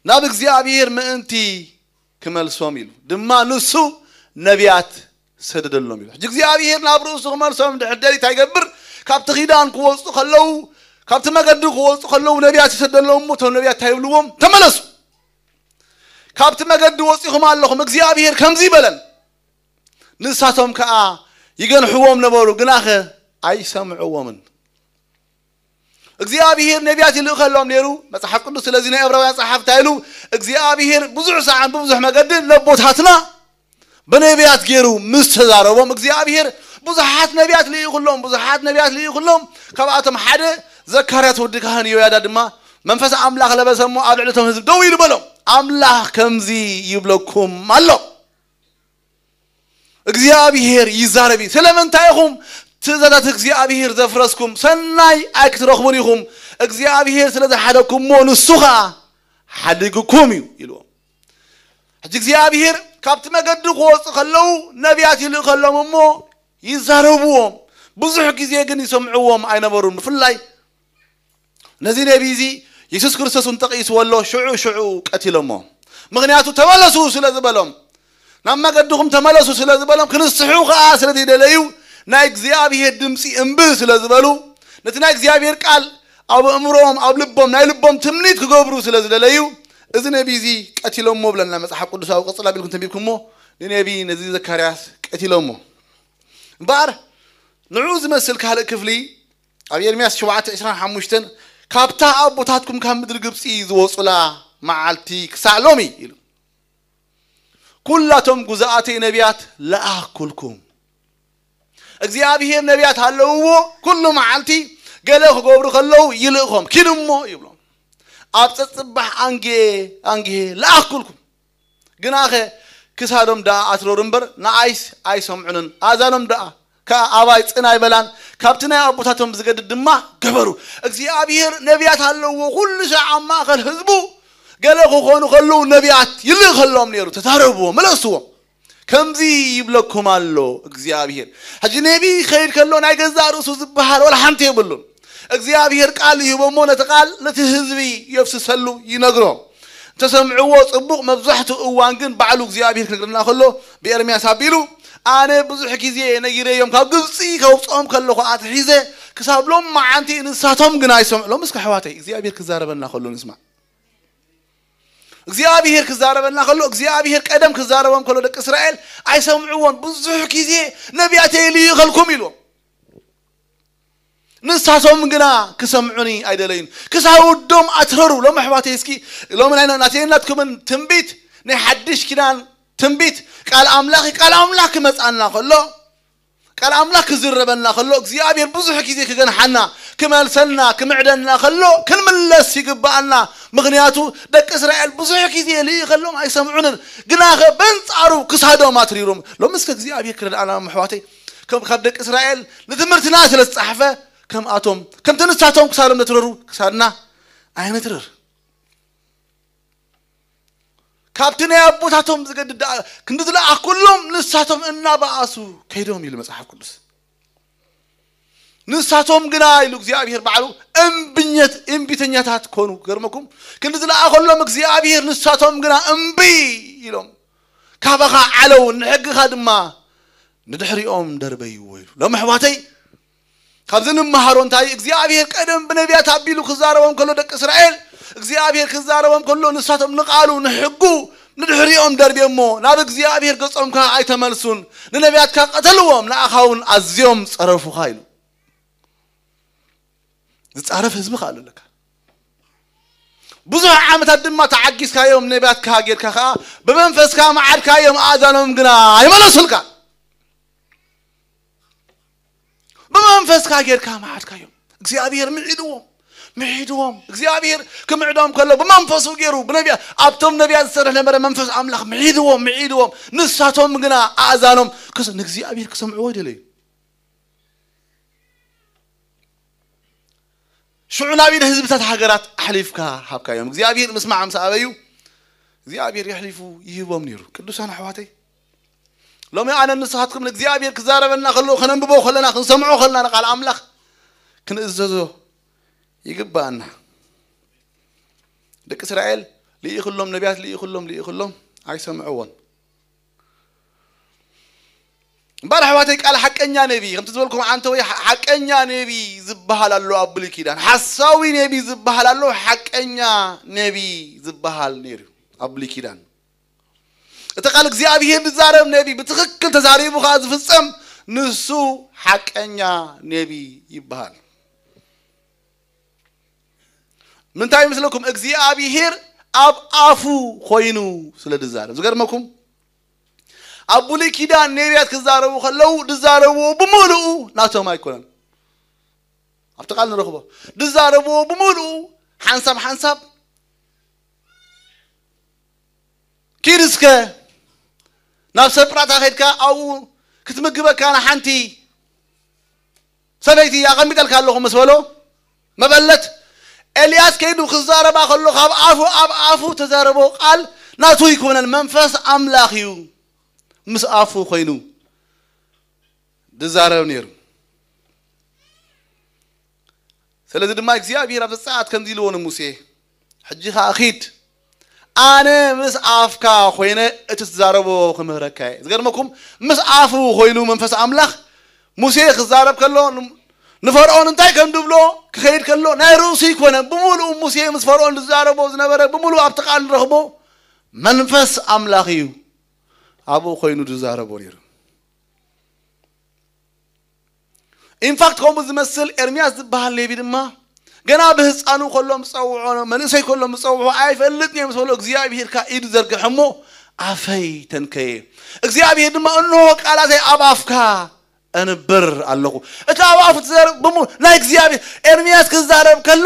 ናብ እግዚኣብሄር ምእንቲ ክመልሶም ኢሉ ድማ ንሱ ነቢያት ሰደደሎም ኢሉ። ሕጂ እግዚኣብሄር ናብ ርእሱ ክመልሶም እንድሕር ደልዩ እንታይ ይገብር? ካብቲ ኪዳን ክወፁ ከለዉ፣ ካብቲ መገዲ ክወፁ ከለዉ ነቢያት ይሰደሎም እሞ እቶም ነቢያት እንታይ ይብልዎም? ተመለሱ። ካብቲ መገዲ ወፂኹም ኣለኹም፣ እግዚኣብሄር ከምዚ ይበለን። ንሳቶም ከዓ ይገንሕዎም ነበሩ፣ ግናኸ ኣይሰምዕዎምን። እግዚኣብሄር ነቢያት ይልእኸሎም ነይሩ። መጽሓፍ ቅዱስ ስለዚ ናይ ዕብራውያን ጸሓፊ እንታይ ኢሉ? እግዚኣብሄር ብዙሕ ሰዓን ብብዙሕ መገዲ ነቦታትና ብነቢያት ገይሩ ምስ ተዛረቦም እግዚኣብሔር ብዙሓት ነቢያት ልኢኹሎም፣ ብዙሓት ነቢያት ልኢኹሎም። ካብኣቶም ሓደ ዘካርያስ ወዲ ካህን ዮያዳ ድማ መንፈስ ኣምላኽ ለበሰ እሞ ኣብ ልዕሊ እቶም ህዝቢ ደው ኢሉ በሎም፣ ኣምላኽ ከምዚ ይብለኩም ኣሎ፣ እግዚኣብሔር ይዛረብ እዩ። ስለምንታይ ኢኹም ትእዛዛት እግዚኣብሔር ዘፍረስኩም? ሰናይ ኣይክትረኽቡን ኢኹም። እግዚኣብሔር ስለ ዝሓደኩም እሞ ንሱ ኸዓ ሓዲጉኩም እዩ ኢልዎም። ሕጂ እግዚኣብሔር ካብቲ መገዲ ክወፁ ከለዉ ነቢያት ይልእኸሎም እሞ ይዛረብዎም። ብዙሕ ግዜ ግን ይሰምዕዎም ኣይነበሩን። ብፍላይ ነዚ ነቢ እዚ የሱስ ክርስቶስ እውን ጠቒስዎ ኣሎ። ሽዑ ሽዑ ቀቲሎሞ። ምኽንያቱ ተመለሱ ስለ ዝበሎም፣ ናብ መገድኹም ተመለሱ ስለ ዝበሎም፣ ክንስሑ ኸዓ ስለ ዘይደለዩ፣ ናይ እግዚኣብሔር ድምፂ እምቢ ስለ ዝበሉ፣ ነቲ ናይ እግዚኣብሔር ቃል ኣብ ኣእምሮኦም፣ ኣብ ልቦም፣ ናይ ልቦም ትምኒት ክገብሩ ስለ ዝደለዩ፣ እዚ ነቢ እዚ ቀቲሎሞ ብለና መጽሓፍ ቅዱስ። ኣብ ቅጽል ኣቢልኩም ተንቢብኩሞ፣ ንነቢ ነዚ ዘካርያስ ቀቲሎሞ። እምበኣር ንዕኡ ዝመስል ካልእ ክፍሊ ኣብ ኤርምያስ ሸውዓተ ዕስራን ሓሙሽተን፣ ካብታ ኣቦታትኩም ካብ ምድሪ ግብጺ ዝወጹላ መዓልቲ ክሳዕ ሎሚ ኢሉ፣ ኩላቶም ጉዛኣተይ ነቢያት ለኣኽኩልኩም። እግዚኣብሔር ነቢያት ኣለውዎ። ኩሉ መዓልቲ ገለ ክገብሩ ከለዉ ይልእኾም፣ ኪዱ እሞ ይብሎም። ኣብ ጸጽባሕ ኣንጌ ኣንጌ ለኣኽኩልኩም። ግናኸ ክሳዶም ደኣ ኣትረሩ እምበር፣ ንኣይስ ኣይሰምዑንን። ኣእዛኖም ደኣ ከኣ ኣባይ ጽን ኣይበላን። ካብቲ ናይ ኣቦታቶም ዝገድድ ድማ ገበሩ። እግዚኣብሔር ነቢያት ኣለውዎ። ኩሉ ሻዕ ኣብ ማእከል ህዝቡ ገለ ክኾኑ ከለዉ ነቢያት ይልእኸሎም ነይሩ። ተዛረብዎ፣ መለስዎ። ከምዚ ይብለኩም ኣሎ እግዚኣብሔር። ሕጂ ነቢ ክኸይድ ከሎ ናይ ገዛእ ርእሱ ዝበሃል ወላ ሓንቲ የብሉን። እግዚኣብሔር ቃል ይህቦ እሞ ነቲ ቃል ነቲ ህዝቢ የፍስሰሉ፣ ይነግሮ። እንተሰምዕዎ ጽቡቕ፣ መብዛሕትኡ እዋን ግን ባዕሉ እግዚኣብሔር ክነግረና ከሎ ብኤርምያስ ኣቢሉ፣ ኣነ ብዙሕ ግዜ ነጊረዮም፣ ካብ ግብጺ ከውጽኦም ከለኹ ኣትሒዘ ክሳብ ሎም መዓንቲ፣ ንሳቶም ግን ኣይሰምዑ። ሎም እስከ ኣሕዋተይ እግዚኣብሔር ክዛረበና ከሎ ንስማዕ። እግዚኣብሔር ክዛረበና ከሎ፣ እግዚኣብሔር ቀደም ክዛረቦም ከሎ ደቂ እስራኤል ኣይሰምዕዎን። ብዙሕ ግዜ ነቢያተይ ልይኸልኩም ኢልዎም። ንሳቶም ግና ክሰምዑኒ ኣይደለዩን። ክሳውዶም ኣትረሩ። ሎም ኣሕዋተይ እስኪ፣ ሎም ናይ ናተይን ናትኩምን ትንቢት፣ ናይ ሓድሽ ኪዳን ትንቢት፣ ቃል ኣምላኽ፣ ቃል ኣምላኽ ክመጽኣና ከሎ፣ ቃል ኣምላኽ ክዝረበና ከሎ፣ እግዚኣብሔር ብዙሕ ግዜ ክገንሓና፣ ክመልሰና፣ ክምዕደና ከሎ፣ ክንምለስ ይግብኣና። ምኽንያቱ ደቂ እስራኤል ብዙሕ ግዜ ልኢኸሎም ኣይሰምዑንን። ግናኸ በንጻሩ ክሳዶም ኣትሪሮም። ሎምስ ከ እግዚኣብሔር ክረድኣና እሞ ኣሕዋተይ፣ ከም ካብ ደቂ እስራኤል ንትምህርትና ስለ ዝጸሓፈ፣ ከምኣቶም፣ ከምቲ ንሳቶም ክሳዶም ዘትረሩ ክሳድና ኣይነትርር። ካብቲ ናይ ኣቦታቶም ዝገድድ ደኣ ክንዲ ዝለኣኽኩሎም ንሳቶም እናበኣሱ ከይዶም ኢሉ መጽሓፍ ቅዱስ። ንሳቶም ግና ኢሉ እግዚኣብሔር ባዕሉ እምብኘት-፣ እምቢተኛታት ኮኑ። ገርመኩም፣ ክንዲ ዝለኣኸሎም እግዚኣብሔር ንሳቶም ግና እምቢ ኢሎም። ካባኻ ዓለው፣ ንሕግኻ ድማ ንድሕሪኦም ደርበይዎ ኢሉ። ሎም ኣሕዋተይ፣ ካብዚ እንመሃሮ እንታይ? እግዚኣብሔር ቀደም ብነቢያት ኣቢሉ ክዛረቦም ከሎ ደቂ እስራኤል፣ እግዚኣብሔር ክዛረቦም ከሎ ንሳቶም ንቃሉ፣ ንሕጉ ንድሕሪኦም ደርብዮ እሞ ናብ እግዚኣብሔር ገጾም ከኣ ኣይተመልሱን። ንነቢያትካ ቀተልዎም፣ ንኣኻ እውን ኣዝዮም ጸረፉኻ ኢሉ። ዝጻረፍ ህዝቢ ከኣ ኣሎ ለካ። ብዙሕ ዓመታት ድማ ተዓጊስካዮም፣ ነቢያትካ ጌርካ ከኣ ብመንፈስካ መዓድካዮም፣ ኣእዛኖም ግና ኣይመለሱልካ። ብመንፈስካ ጌርካ መዓድካዮም። እግዚኣብሔር ምዒድዎም፣ ምዒድዎም። እግዚኣብሔር ክምዕዶም ከሎ ብመንፈሱ ገይሩ ብነቢያ-፣ ኣብቶም ነቢያት ዝሰርሕ ነበረ መንፈስ ኣምላኽ ምዒድዎም፣ ምዒድዎም። ንሳቶም ግና ኣእዛኖም ክስ-፣ ንእግዚኣብሔር ክሰምዕዎ ይደለዩ። ሽዑ ናብ ኢድ ህዝብታት ሃገራት ኣሕሊፍካ ሃብካዮም። እግዚኣብሔር ምስማዕ ምስ ኣበዩ፣ እግዚኣብሔር የሕሊፉ ይህቦም ነይሩ። ቅዱሳን ኣሕዋተይ፣ ሎሚ ኣነ ንስኻትኩም ንእግዚኣብሔር ክዛረበና ከሎ፣ ከነንብቦ ከለና፣ ክንሰምዖ ከለና ንቃል ኣምላኽ ክንእዘዞ ይግብኣና። ደቂ እስራኤል ልኢኽሎም፣ ነቢያት ልኢኽሎም፣ ልኢኽሎም፣ ኣይሰምዕዎን። እምበኣር ኣሕዋተይ፣ ቃል ሓቀኛ ነቢ፣ ከምቲ ዝበልኩም ዓንተወይ፣ ሓ-፣ ሓቀኛ ነቢ ዝበሃል ኣሎ ኣብ ብሉይ ኪዳን። ሓሳዊ ነቢ ዝበሃል ኣሎ፣ ሓቀኛ ነቢ ዝበሃል ነይሩ ኣብ ብሉይ ኪዳን። እቲ ቃል እግዚኣብሔር ዝዛረብ ነቢ፣ ብትኽክል ተዛሪቡ ኸዓ ዝፍጸም፣ ንሱ ሓቀኛ ነቢ ይበሃል። ምንታይ ይመስለኩም? እግዚኣብሔር ኣብ ኣፉ ኾይኑ ስለ ዝዛረብ። ዝገርመኩም፣ ኣብ ብሉይ ኪዳን ነቢያት ክዛረቡ ከለዉ ዝዛረብዎ ብምሉኡ ናቶም ኣይኮነን። ኣብቲ ቃል ንረኽቦ፣ ዝዛረብዎ ብምሉኡ ሓንሳብ ሓንሳብ ኪድ እስከ ናብ ሰብራታ ከድካ ኣብኡ ክትምግበካ ንሓንቲ ሰበይቲ ኣቐሚጠልካ ኣለኹ ምስ በሎ፣ መበለት ኤልያስ ከይዱ ክዛረባ ከሎ ካብ ኣፉ ኣብ ኣፉ ተዛረቦ ቃል ናቱ ይኮነን፣ መንፈስ ኣምላኽ እዩ ምስ ኣፉ ኮይኑ ዝዛረብ ነይሩ። ስለዚ ድማ እግዚኣብሔር ኣብ ዘጸኣት ከምዚ ኢልዎ ንሙሴ፣ ሕጂ ኸኣ ኺድ፣ ኣነ ምስ ኣፍካ ኮይነ እቲ ትዛረቦ ክምህረካ እየ። ዝገርመኩም፣ ምስ ኣፉ ኮይኑ መንፈስ ኣምላኽ ሙሴ ክዛረብ ከሎ፣ ንፈርዖን እንታይ ከም ድብሎ ክኸይድ ከሎ ናይ ርእሱ ይኮነ፣ ብምሉኡ ሙሴ ምስ ፈርዖን ዝዛረቦ ዝነበረ ብምሉኡ ኣብቲ ቃል ንረኽቦ መንፈስ ኣምላኽ እዩ ኣብኡ ኮይኑ ዝዛረቦ ነይሩ። ኢንፋክት ከምኡ ዝመስል ኤርምያስ ዝበሃል ሌቢ ድማ ገና ብህፃኑ ከሎ ምፀውዖ፣ መንእሰይ ከሎ ምፀውዖ ኣይፈልጥን እየ ምስ በሎ እግዚኣብሔር ከኣ ኢዱ ዘርግሐ እሞ ኣፈይ ተንከየ። እግዚኣብሔር ድማ እንሆ ቃላተይ ኣብ ኣፍካ ኣንብር ኣለኹ። እቲ ኣብ ኣፉ ትዘርብ ብሙ ናይ እግዚኣብሔር ኤርምያስ ክዛረብ ከሎ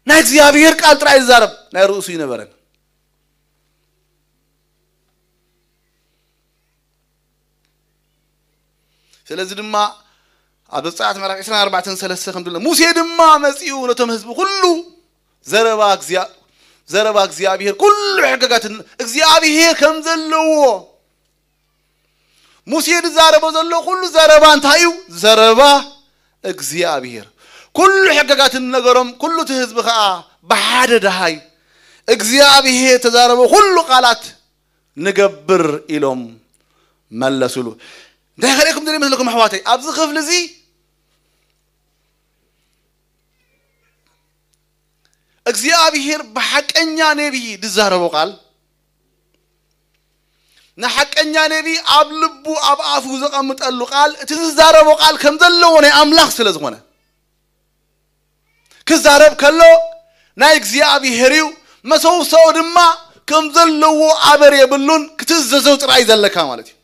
ናይ እግዚኣብሔር ቃል ጥራይ ዝዛረብ ናይ ርእሱ ይነበረን። ስለዚ ድማ ኣብ ዘጸኣት ምዕራፍ ዕስራን ኣርባዕተን ሰለስተ ከም ዘሎ ሙሴ ድማ መጺኡ ነቶም ህዝቢ ኩሉ ዘረባ እግዚኣብ ዘረባ እግዚኣብሔር ኩሉ ሕግጋትን እግዚኣብሔር ከም ዘለዎ ሙሴ ዝዛረቦ ዘሎ ኩሉ ዘረባ እንታይ እዩ? ዘረባ እግዚኣብሔር። ኩሉ ሕግጋትን ነገሮም ኩሉ እቲ ህዝቢ ከዓ ብሓደ ደሃይ እግዚኣብሔር ተዛረቦ ኩሉ ቃላት ንገብር ኢሎም መለሱሉ። እንታይ ከርእየኩም ደልየ መስለኩም ኣሕዋተይ? ኣብዚ ክፍሊ እዚ እግዚኣብሔር ብሓቀኛ ነቢይ ዝዛረቦ ቃል ንሓቀኛ ነቢይ ኣብ ልቡ ኣብ ኣፉ ዘቐምጠሉ ቃል እቲ ዝዛረቦ ቃል ከም ዘለዎ ናይ ኣምላኽ ስለ ዝኾነ ክዛረብ ከሎ ናይ እግዚኣብሔር እዩ። መሰውሰኦ ድማ ከም ዘለዎ ኣበር የብሉን፣ ክትእዘዞ ጥራይ ዘለካ ማለት እዩ።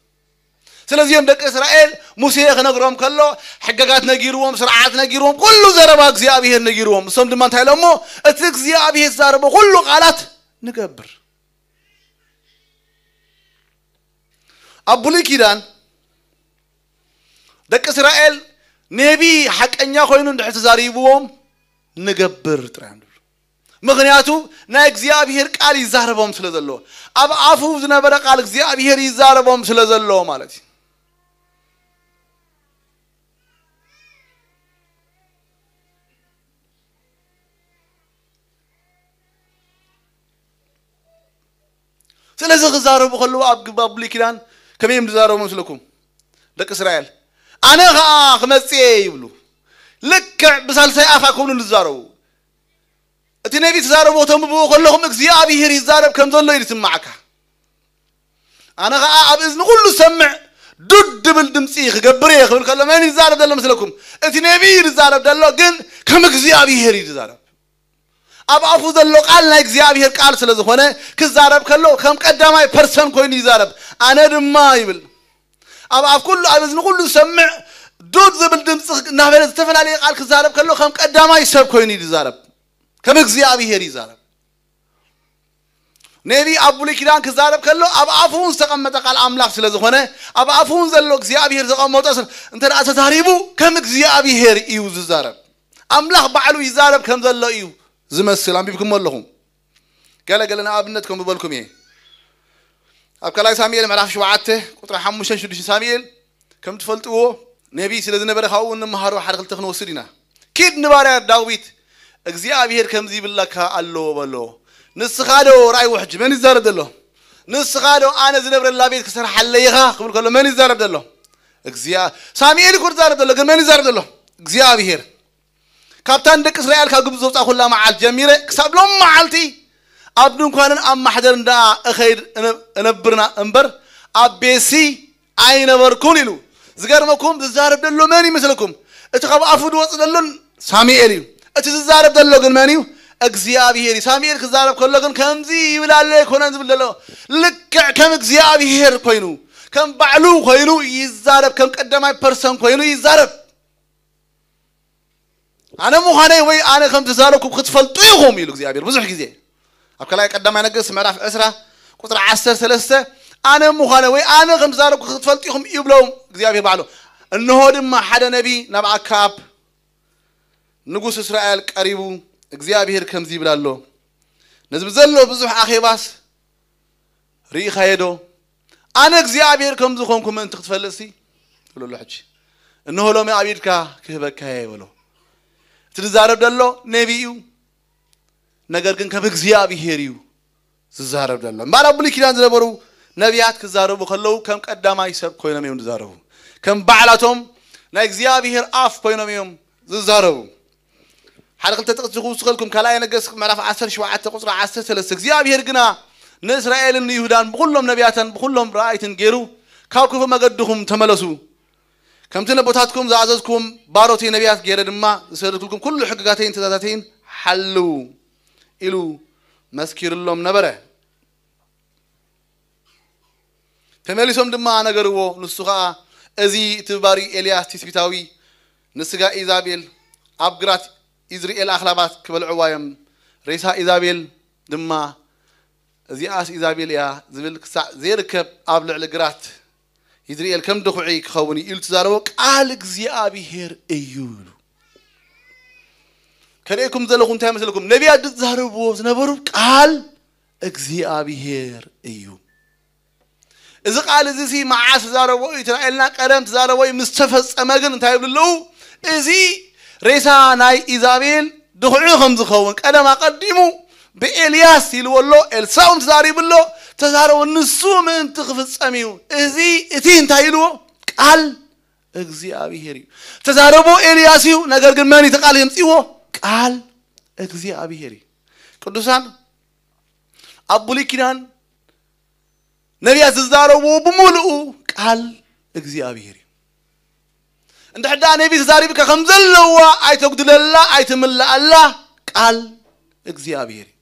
ስለዚኦም ደቂ እስራኤል ሙሴ ክነግሮም ከሎ ሕገጋት ነጊርዎም፣ ስርዓት ነጊርዎም፣ ኩሉ ዘረባ እግዚኣብሔር ነጊርዎም። እሶም ድማ እንታይ ኢሎሞ? እቲ እግዚኣብሔር ዝዛረቦ ኩሉ ቃላት ንገብር። ኣብ ብሉይ ኪዳን ደቂ እስራኤል ነቢ ሓቀኛ ኮይኑ እንድሕር ተዛሪብዎም ንገብር ጥራይ እዮም ዝብሉ። ምኽንያቱ ናይ እግዚኣብሔር ቃል ይዛረቦም ስለ ዘሎ፣ ኣብ ኣፉ ዝነበረ ቃል እግዚኣብሔር ይዛረቦም ስለ ዘሎ ማለት እዩ። ስለዚ ክዛረቡ ከለዉ ኣብ ግባ ብሉይ ኪዳን ከመይ እዮም ዝዛረቡ መስለኩም? ደቂ እስራኤል ኣነ ኸዓ ክመጽእ እየ ይብሉ። ልክዕ ብሳልሳይ ኣፍ ኣይኮኑን ዝዛረቡ። እቲ ነቢ ተዛረቦ ተንብብዎ ከለኹም እግዚኣብሔር ይዛረብ ከም ዘሎ እዩ ዝስማዓካ። ኣነ ኸዓ ኣብ እዝኒ ኩሉ ዝሰምዕ ዱድ ድብል ድምፂ ክገብር እየ ክብል ከሎ መን ይዛረብ ዘሎ መስለኩም? እቲ ነቢ እዩ ዝዛረብ ዘሎ፣ ግን ከም እግዚኣብሔር እዩ ዝዛረብ። ኣብ ኣፉ ዘሎ ቃል ናይ እግዚኣብሔር ቃል ስለ ዝኾነ ክዛረብ ከሎ ከም ቀዳማይ ፐርሰን ኮይኑ ይዛረብ። ኣነ ድማ ይብል ኣብ ኣፍ ኩሉ ኣብ እዝኒ ኩሉ ዝሰምዕ ዱድ ዝብል ድምፂ እናበለ ዝተፈላለየ ቃል ክዛረብ ከሎ ከም ቀዳማይ ሰብ ኮይኑ እዩ ዝዛረብ። ከም እግዚኣብሔር ይዛረብ። ነቢ ኣብ ብሉይ ኪዳን ክዛረብ ከሎ ኣብ ኣፉ እውን ዝተቐመጠ ቃል ኣምላኽ ስለ ዝኾነ ኣብ ኣፉ እውን ዘሎ እግዚኣብሔር ዘቐመጦ ስለ እንተ ደኣ ተዛሪቡ ከም እግዚኣብሔር እዩ ዝዛረብ። ኣምላኽ ባዕሉ ይዛረብ ከም ዘሎ እዩ ዝመስል። ኣንቢብኩሞ ኣለኹም። ገለ ገለ ንኣብነት ከም ዝበልኩም እየ። ኣብ ካልኣይ ሳሙኤል ምዕራፍ ሸውዓተ ቁጥሪ ሓሙሽተን ሽዱሽተን ሳሙኤል ከም ትፈልጥዎ ነቢይ ስለ ዝነበረ ካብኡ እንመሃሮ ሓደ ክልተ ክንወስድ ኢና። ኪድ ንባርያ ዳዊት እግዚኣብሔር ከምዚ ይብለካ ኣለዎ በሎ። ንስኻ ዶ ራእይ ውሕጅ መን ይዛረብ ዘሎ? ንስኻ ዶ ኣነ ዝነብረላ ቤት ክሰርሓለይ ኢኻ ክብል ከሎ መን ይዛረብ ዘሎ? እግዚኣብ ሳሙኤል እኮ ዝዛረብ ዘሎ ግን መን ይዛረብ ዘሎ? እግዚኣብሔር። ካብታ ንደቂ እስራኤል ካብ ግብፂ ዘውፃእኩላ መዓልቲ ጀሚረ ክሳብ ሎም መዓልቲ ኣብ ድንኳንን ኣብ ማሕደርን ደኣ እኸይድ እነ- እነብርና እምበር ኣብ ቤትሲ ኣይነበርኩን ኢሉ። ዝገርመኩም ዝዛረብ ዘሎ መን ይመስለኩም? እቲ ካብ ኣፉ ዝወፅ ዘሎን ሳሙኤል እዩ። እቲ ዝዛረብ ዘሎ ግን መን እዩ? እግዚኣብሔር እዩ። ሳሙኤል ክዛረብ ከሎ ግን ከምዚ ይብል ኣሎ ኣይኮነን ዝብል ዘሎ ልክዕ ከም እግዚኣብሔር ኮይኑ ከም ባዕሉ ኮይኑ ይዛረብ፣ ከም ቀዳማይ ፐርሰን ኮይኑ ይዛረብ። ኣነ ምዃነይ ወይ ኣነ ከም ዝዛረብኩ ክትፈልጡ ኢኹም ኢሉ እግዚኣብሔር ብዙሕ ግዜ። ኣብ ካልኣይ ቀዳማይ ነገስት ምዕራፍ ዕስራ ቁፅሪ ዓሰርተ ሰለስተ ኣነ ምዃነ ወይ ኣነ ከም ዝዛረብኩ ክትፈልጡ ኢኹም ይብሎም እግዚኣብሔር ባዕሉ። እንሆ ድማ ሓደ ነቢ ናብ ኣክኣብ ንጉስ እስራኤል ቀሪቡ እግዚኣብሔር ከምዚ ይብል ኣሎ፣ ነዚ ብዘሎ ብዙሕ ኣኼባስ ርኢኻዮ ዶ? ኣነ እግዚኣብሔር ከም ዝኾንኩ ምእንቲ ክትፈልጥሲ ትብሎ ኣሎ። ሕጂ እንሆ ሎሚ ኣብ ኢድካ ክህበካ እየ በሎ። እቲ ዝዛረብ ዘሎ ነቢ እዩ፣ ነገር ግን ከም እግዚኣብሔር እዩ ዝዛረብ ዘሎ። እምበኣር ኣብ ብሉይ ኪዳን ዝነበሩ ነቢያት ክዛረቡ ከለዉ ከም ቀዳማይ ሰብ ኮይኖም እዮም ዝዛረቡ። ከም ባዕላቶም ናይ እግዚኣብሔር ኣፍ ኮይኖም እዮም ዝዛረቡ። ሓደ ክልተ ጥቕሲ ክውስኸልኩም፣ ካልኣይ ነገስት ምዕራፍ ዓሰርተ ሸውዓተ ቁፅሪ ዓሰርተ ሰለስተ እግዚኣብሔር ግና ንእስራኤልን ንይሁዳን ብኹሎም ነቢያትን ብኹሎም ረኣይትን ገይሩ ካብ ክፉእ መገድኹም ተመለሱ፣ ከምቲ ነቦታትኩም ዝኣዘዝኩም ባሮተይ ነቢያት ገይረ ድማ ዝሰደድኩልኩም ኩሉ ሕግጋተይን ትእዛዛተይን ሓልዉ ኢሉ መስኪርሎም ነበረ። ተመሊሶም ድማ ነገርዎ። ንሱ ኸኣ፣ እዚ እቲ ባሪ ኤልያስ ትስቢታዊ ንስጋ ኢዛቤል ኣብ ግራት ኢዝርኤል ኣኽላባት ክበልዕዋ እዮም። ሬሳ ኢዛቤል ድማ፣ እዚኣስ ኢዛቤል እያ ዝብል ክሳዕ ዘይርከብ ኣብ ልዕሊ ግራት ኢዝርኤል ከም ድኹዒ ክኸውን እዩ ኢሉ ትዛረቦ ቃል እግዚኣብሔር እዩ ኢሉ። ከርእየኩም ዘለኹ እንታይ መስለኩም? ነቢያት ዝዛረብዎ ዝነበሩ ቃል እግዚኣብሔር እዩ። እዚ ቃል እዚ ሲ መዓስ ተዛረቦ እዩ ተባሂልና ቀደም ተዛረቦ እዩ። ምስ ተፈጸመ ግን እንታይ ይብሉ ኣለዉ? እዚ ሬሳ ናይ ኢዛቤል ድኹዒ ከም ዝኸውን ቀደም ኣቐዲሙ ብኤልያስ ኢልዎ ኣሎ። ኤልሳእ እውን ተዛሪቡ ኣሎ። ተዛረቦ ንሱ ምእንቲ ክፍጸም እዩ። እዚ እቲ እንታይ ኢልዎ? ቃል እግዚኣብሔር እዩ። ተዛረቦ ኤልያስ እዩ። ነገር ግን መን እዩ እቲ ቃል የምጽእዎ? ቃል እግዚኣብሔር እዩ። ቅዱሳን ኣብ ብሉይ ኪዳን ነቢያት ዝዛረብዎ ብምሉኡ ቃል እግዚኣብሔር እዩ። እንድሕር ደኣ ነቢ ተዛሪብካ ከም ዘለዋ ኣይተጉድለላ ኣይትምልኣላ ቃል እግዚኣብሔር እዩ።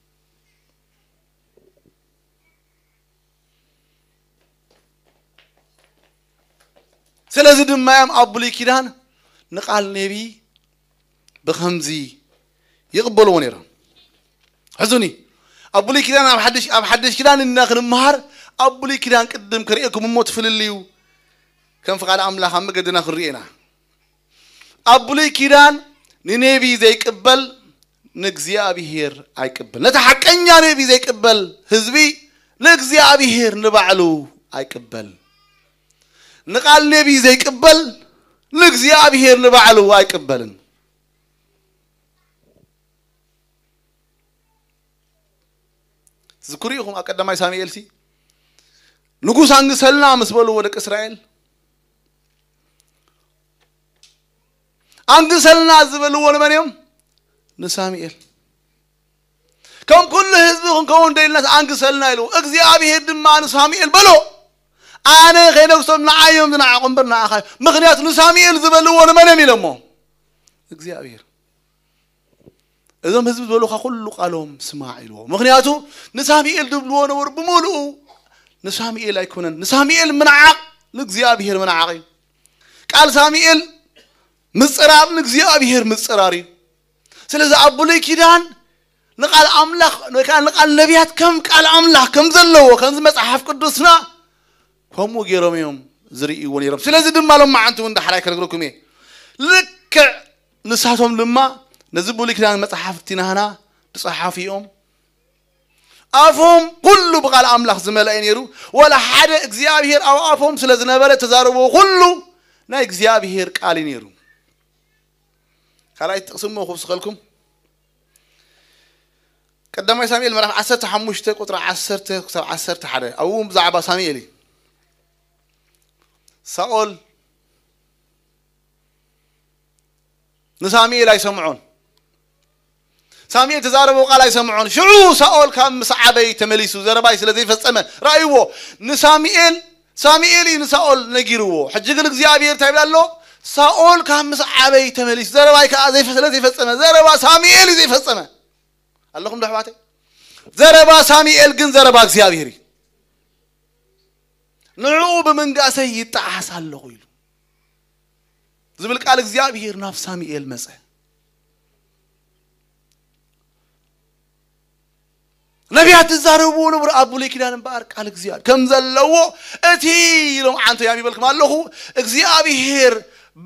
ስለዚ ድማ እዮም ኣብ ብሉይ ኪዳን ንቃል ነቢ ብኸምዚ ይቕበልዎ ነይሮም። ሕዙኒ ኣብ ብሉይ ኪዳን ኣብ ሓድሽ ኣብ ሓድሽ ኪዳን እና ክንመሃር ኣብ ብሉይ ኪዳን ቅድም ክርእየኩም እሞ ትፍልልዩ ከም ፍቓድ ኣምላኽ ኣብ መገድና ክንርኢ ኢና። ኣብ ብሉይ ኪዳን ንነቢ ዘይቅበል ንእግዚኣብሔር ኣይቅበል። ነቲ ሓቀኛ ነቢ ዘይቅበል ህዝቢ ንእግዚኣብሔር ንባዕሉ ኣይቅበል። ንቃል ነቢ ዘይቅበል ንእግዚኣብሔር ንባዕሉ ኣይቅበልን። ዝክሩ ኢኹም ኣብ ቀዳማይ ሳሙኤል ሲ ንጉስ ኣንግሰልና ምስ በልዎ ደቂ እስራኤል ኣንግሰልና ዝበልዎ ንመን እዮም? ንሳሙኤል። ከም ኩሉ ህዝቢ ክንከውን ደልናስ ኣንግሰልና ኢልዎ። እግዚኣብሔር ድማ ንሳሙኤል በሎ፣ ኣነ ከይነግሶም ንዓዮም ዝነዓቑ እምበር ንዓኻ። ምኽንያቱ ንሳሙኤል ዝበልዎ ንመን እዮም ኢሎሞ? እግዚኣብሔር። እዞም ህዝቢ ዝበሉኻ ኩሉ ቃሎም ስማዕ ኢልዎ። ምኽንያቱ ንሳሙኤል ዝብልዎ ነበሩ ብምሉኡ ንሳሙኤል ኣይኮነን። ንሳሙኤል ምንዓቕ ንእግዚኣብሔር ምንዓቕ እዩ። ቃል ሳሙኤል ምጽራር ንእግዚኣብሔር ምጽራር እዩ። ስለዚ ኣብ ብሉይ ኪዳን ንቃል ኣምላኽ ወይ ከዓ ንቃል ነቢያት ከም ቃል ኣምላኽ ከም ዘለዎ ከምዚ መጽሓፍ ቅዱስና ከምኡ ገይሮም እዮም ዝርእይዎ ነይሮም። ስለዚ ድማ ሎማዓንቲ እውን ዳሕራይ ከነግረኩም እየ። ልክዕ ንሳቶም ድማ ነዚ ብሉይ ኪዳን መጽሓፍቲ ናህና ዝጸሓፉ እዮም። ኣፎም ኩሉ ብቃል ኣምላኽ ዝመልአ ነይሩ። ወላ ሓደ እግዚኣብሔር ኣብ ኣፎም ስለ ዝነበረ ተዛረብዎ ኩሉ ናይ እግዚኣብሔር ቃል እዩ ነይሩ። ካልኣይቲ ጥቕሲ እሞ ክውስኸልኩም። ቀዳማይ ሳሙኤል ምዕራፍ ዓሰርተ ሓሙሽተ ቁፅሪ ዓሰርተ ክሳብ ዓሰርተ ሓደ ኣብኡ እውን ብዛዕባ ሳሙኤል እዩ። ሳኦል ንሳሙኤል ኣይሰምዖን። ሳሙኤል ተዛረቦ ቃል ኣይሰምዖን። ሽዑ ሳኦል ካብ ምስ ዓበይ ተመሊሱ ዘረባይ ስለ ዘይፈጸመ ረኣይዎ። ንሳሙኤል ሳሙኤል እዩ ንሳኦል ነጊርዎ። ሕጂ ግን እግዚኣብሔር እንታይ ይብል ኣሎ? ሳኦል ካብ ምስ ዓበይ ተመሊሱ ዘረባይ ከዓ ዘይፈ- ስለ ዘይፈጸመ ዘረባ ሳሙኤል እዩ ዘይፈጸመ። ኣለኹም ዶ ኣሕዋተይ? ዘረባ ሳሙኤል ግን ዘረባ እግዚኣብሔር እዩ። ንዕኡ ብምንጋሰይ ይጠዓስ ኣለኹ ኢሉ ዝብል ቃል እግዚኣብሔር ናብ ሳሙኤል መጸ። ነቢያት ዝዛረብዎ ነበሩ ኣብ ብሉይ ኪዳን እምበኣር ቃል እግዚኣብሔር ከም ዘለዎ እቲ ኢሎም ዓንተ ያም ይበልኩም ኣለኹ እግዚኣብሔር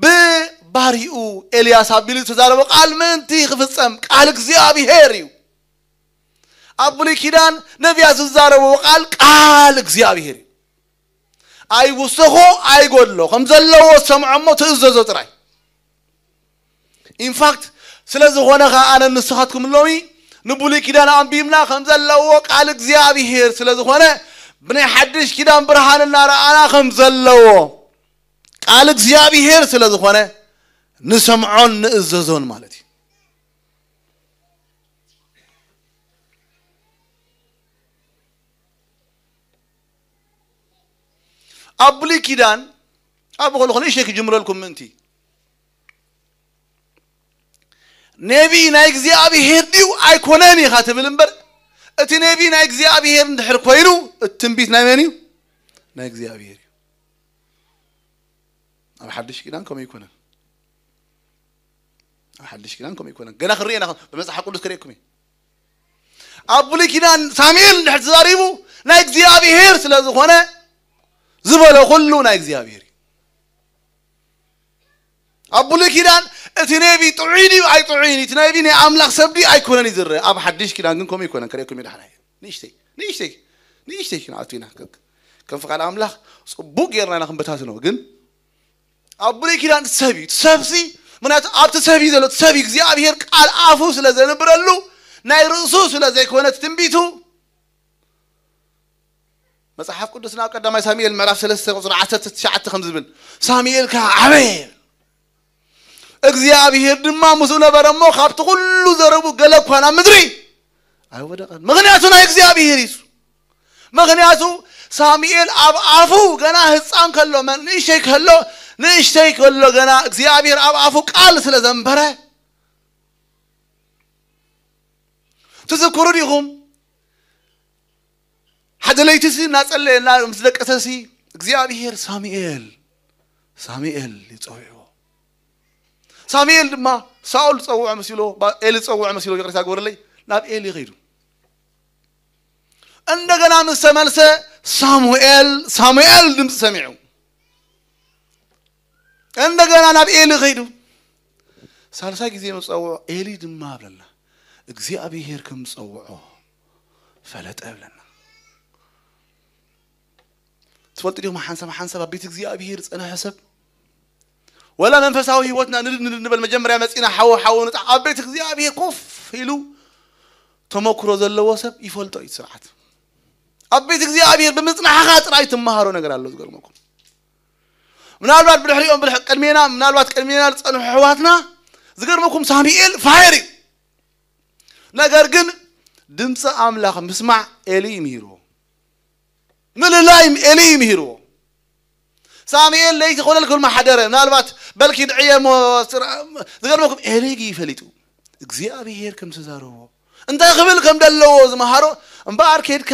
ብባሪኡ ኤልያስ ኣቢሉ ዝተዛረቦ ቃል ምንቲ ክፍጸም ቃል እግዚኣብሔር እዩ። ኣብ ብሉይ ኪዳን ነቢያት ዝዛረብዎ ቃል ቃል እግዚኣብሔር እዩ። ኣይውሰኾ ኣይጎድሎ ከም ዘለዎ ዝሰምዖ እሞ ትእዘዞ ጥራይ። ኢንፋክት ስለ ዝኾነ ኸዓ ኣነ ንስኻትኩም ሎሚ ንብሉይ ኪዳን ኣንቢብና ከም ዘለዎ ቃል እግዚኣብሔር ስለ ዝኾነ ብናይ ሓድሽ ኪዳን ብርሃን እናረኣና ከም ዘለዎ ቃል እግዚኣብሔር ስለ ዝኾነ ንሰምዖን ንእዘዞን ማለት እዩ። ኣብ ብሉይ ኪዳን ኣብ ከለኹ ንእሽተይ ክጅምረልኩም ምእንቲ ነቢ ናይ እግዚኣብሔር ድዩ ኣይኮነን ኢኻ ትብል እምበር እቲ ነቢ ናይ እግዚኣብሔር እንድሕር ኮይኑ እቲ ትንቢት ናይ መን እዩ? ናይ እግዚኣብሔር እዩ። ኣብ ሓድሽ ኪዳን ከምኡ ኣይኮነን። ኣብ ሓድሽ ኪዳን ከምኡ ኣይኮነን። ገና ክንርኢ ኢና ብመጽሓፍ ቅዱስ ክርእየኩም እዩ። ኣብ ብሉይ ኪዳን ሳሙኤል እንድሕር ተዛሪቡ ናይ እግዚኣብሔር ስለ ዝኾነ ዝበሎ ኩሉ ናይ እግዚኣብሔር እዩ። ኣብ ብሉይ ኪዳን እቲ ነቢ ጥዑይ ድዩ ኣይጥዑይን እቲ ነቢ ናይ ኣምላኽ ሰብ ድዩ ኣይኮነን እዩ ዝረአ። ኣብ ሓድሽ ኪዳን ግን ከምኡ ኣይኮነን። ከርእየኩም እዩ ዳሕራይ ንእሽተይ ንእሽተይ ንእሽተይ ክንኣቱ ኢና። ከም ፍቓድ ኣምላኽ ጽቡቕ ጌርና ኢና ክንበታትኖ። ግን ኣብ ብሉይ ኪዳን ሰብ እዩ። ሰብሲ ምክንያቱ ኣብቲ ሰብ እዩ ዘሎ። እቲ ሰብ እግዚኣብሔር ቃል ኣፉ ስለ ዘንብረሉ ናይ ርእሱ ስለ ዘይኮነ እቲ ትንቢቱ መጽሓፍ ቅዱስና ኣብ ቀዳማይ ሳሙኤል ምዕራፍ ሰለስተ ቁጽሪ ዓሰርተ ትሽዓተ ከም ዝብል ሳሙኤል ከኣ ዓበየ እግዚኣብሔር ድማ ምስኡ ነበረ እሞ ካብቲ ኩሉ ዘረቡ ገለ እኳ ናብ ምድሪ ኣይወደቐን። ምኽንያቱ ናይ እግዚኣብሔር እዩ። ምኽንያቱ ሳሙኤል ኣብ ኣፉ ገና ህፃን ከሎ ንእሽተይ ከሎ ንእሽተይ ከሎ ገና እግዚኣብሔር ኣብ ኣፉ ቃል ስለ ዘንበረ ትዝክሩ ዲኹም? ሓደ ለይቲ ሲ እናጸለየ እና ምስ ደቀሰ ሲ እግዚኣብሔር ሳሙኤል ሳሙኤል ይጸውዕዎ። ሳሙኤል ድማ ሳኦል ዝጸውዖ መሲሎ ኤሊ ዝጸውዖ መሲሎ ይቕሬታ ግበረለይ ናብ ኤሊ ኸይዱ። እንደገና ምስ ተመልሰ ሳሙኤል ሳሙኤል ድምፂ ሰሚዑ እንደገና ናብ ኤሊ ኸይዱ። ሳልሳይ ግዜ መፀውዖ ኤሊ ድማ ብለና እግዚኣብሔር ከም ዝፀውዖ ፈለጠ ብለና። ትፈልጡ ዲኹም ሓንሳብ ሓንሳብ ኣብ ቤት እግዚኣብሔር ዝፀንሐ ሰብ ወላ መንፈሳዊ ህይወትና ንድድ ንድድ ንበል መጀመርያ መፂና ሓው ሓው ንጣ ኣብ ቤት እግዚኣብሔር ኮፍ ኢሉ ተመክሮ ዘለዎ ሰብ ይፈልጦ እዩ ስርዓት ኣብ ቤት እግዚኣብሔር ብምፅናሕኻ ጥራይ ትመሃሮ ነገር ኣሎ ዝገርመኩም ምናልባት ብድሕሪኦም ብድሕ ቅድሜና ምናልባት ቅድሜና ዝፀንሑ ኣሕዋትና ዝገርመኩም ሳሙኤል ፋየር እዩ ነገር ግን ድምፂ ኣምላኽ ምስማዕ ኤሊ ይምህርዎ ምልላይ ኤሊ ይምህርዎ ሳሙኤል ለይቲ ኮለል ክብል ማሓደረ ምናልባት በልኪ ድዕየ ዝገርመኩም ኤሊ ይፈሊጡ እግዚኣብሔር ከም ተዛረቦ እንታይ ክብል ከም ዘለዎ ዝመሃሮ እምበኣር ኬድካ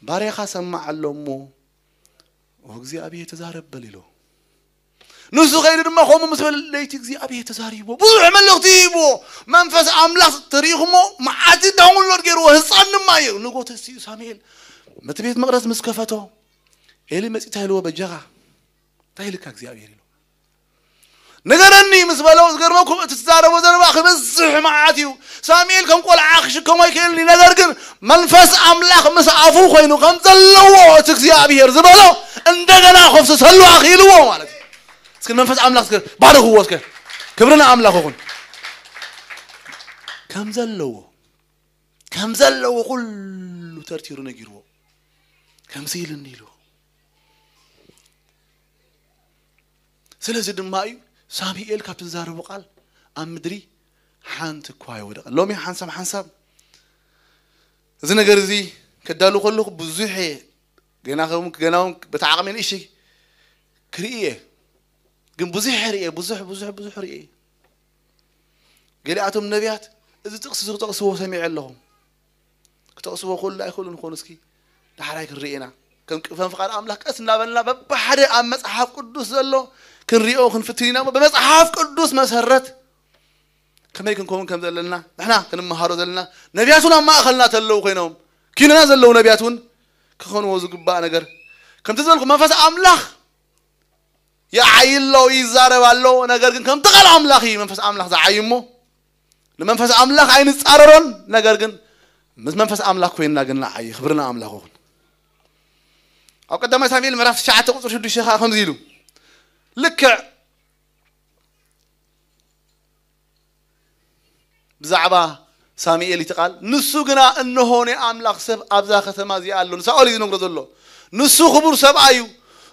ባርያኻ ሰማዕ ኣሎ እሞ እግዚኣብሔር ተዛረብ በል ኢሎ ንሱ ከይዱ ድማ ከምኡ ምስ በለ ለይቲ እግዚኣብሔር ተዛሪቦ ብዙሕ መልእኽቲ ይህብዎ መንፈስ ኣምላኽ ተሪኢኹሞ መዓልቲ ዳውንሎድ ገይርዎ ህፃን ድማ እዩ ንጎተሲ ሳሙኤል መቲ ቤት መቅደስ ምስ ከፈቶ ኤሊ መፂ እንታይ ኢልዎ በጃኻ እንታይ ኢልካ እግዚኣብሔር ኢሉ ንገረኒ ምስ በሎ ዝገርመኩም እቲ ትዛረቦ ዘረባ ክበዝሕ መዓት እዩ ሳሙኤል ከም ቆልዓ ክሽከሞ ኣይክእልን እዩ ነገር ግን መንፈስ ኣምላኽ ምስ ኣፉ ኮይኑ ከም ዘለዎ እቲ እግዚኣብሔር ዝበሎ እንደገና ከፍስሰሉ ኣኽኢልዎ ማለት እዩ እስኪ መንፈስ ኣምላኽ እስከ ባርኽዎ እስከ ክብሪ ንኣምላኽ ይኹን ከም ዘለዎ ከም ዘለዎ ኩሉ ተርቲሩ ነጊርዎ ከምዚ ኢልኒ ኢሉ ስለዚ ድማ እዩ ሳሙኤል ካብቲ ዝዛረቦ ቃል ኣብ ምድሪ ሓንቲ እኳ ኣይወደቐን ሎሚ ሓንሳብ ሓንሳብ እዚ ነገር እዚ ከዳሉ ከለኹ ብዙሕ ገና ገና በቲ ዓቕሚ ንእሽተይ ክርኢ እየ ግን ብዙሕ ርእየ ብዙሕ ብዙሕ ብዙሕ ርእየ ገሊኣቶም ነቢያት እዚ ጥቕሲ እዚ ክጠቕስዎ ሰሚዐ ኣለኹ ክጠቕስዎ ክእሉ ኣይክእሉን ይኾኑ እስኪ ዳሕራይ ክንርኢ ኢና ከም ከም ፍቓድ ኣምላኽ ቀስ እናበልና በብሓደ ኣብ መጽሓፍ ቅዱስ ዘሎ ክንሪኦ ክንፍትን ኢና። ብመጽሓፍ ቅዱስ መሰረት ከመይ ክንከውን ከም ዘለና ንሕና ክንመሃሮ ዘለና፣ ነቢያት እውን ኣብ ማእኸልና ተለዉ ኮይኖም፣ ኪንና ዘለዉ ነቢያት እውን ክኾንዎ ዝግባእ ነገር፣ ከምቲ ዝበልኩ መንፈስ ኣምላኽ ይዓይ ኣሎ፣ ይዛረብ ኣሎ። ነገር ግን ከምቲ ቃል ኣምላኽ እዩ መንፈስ ኣምላኽ ዝዓይ እሞ፣ ንመንፈስ ኣምላኽ ኣይንጻረሮን። ነገር ግን ምስ መንፈስ ኣምላኽ ኮይንና ግን ንዓይ። ክብርና ኣምላኽ ይኹን። ኣብ ቀዳማይ ሳሙኤል ምዕራፍ ትሽዓተ ቁጽሪ ሽዱሽተ ኸዓ ከምዚ ኢሉ፣ ልክዕ ብዛዕባ ሳሙኤል እቲ ቃል፣ ንሱ ግና፣ እንሆ፣ ናይ ኣምላኽ ሰብ ኣብዛ ከተማ እዚኣ ኣሎ። ንሳኦል እዩ ዝነግሮ ዘሎ። ንሱ ክቡር ሰብኣይ እዩ፣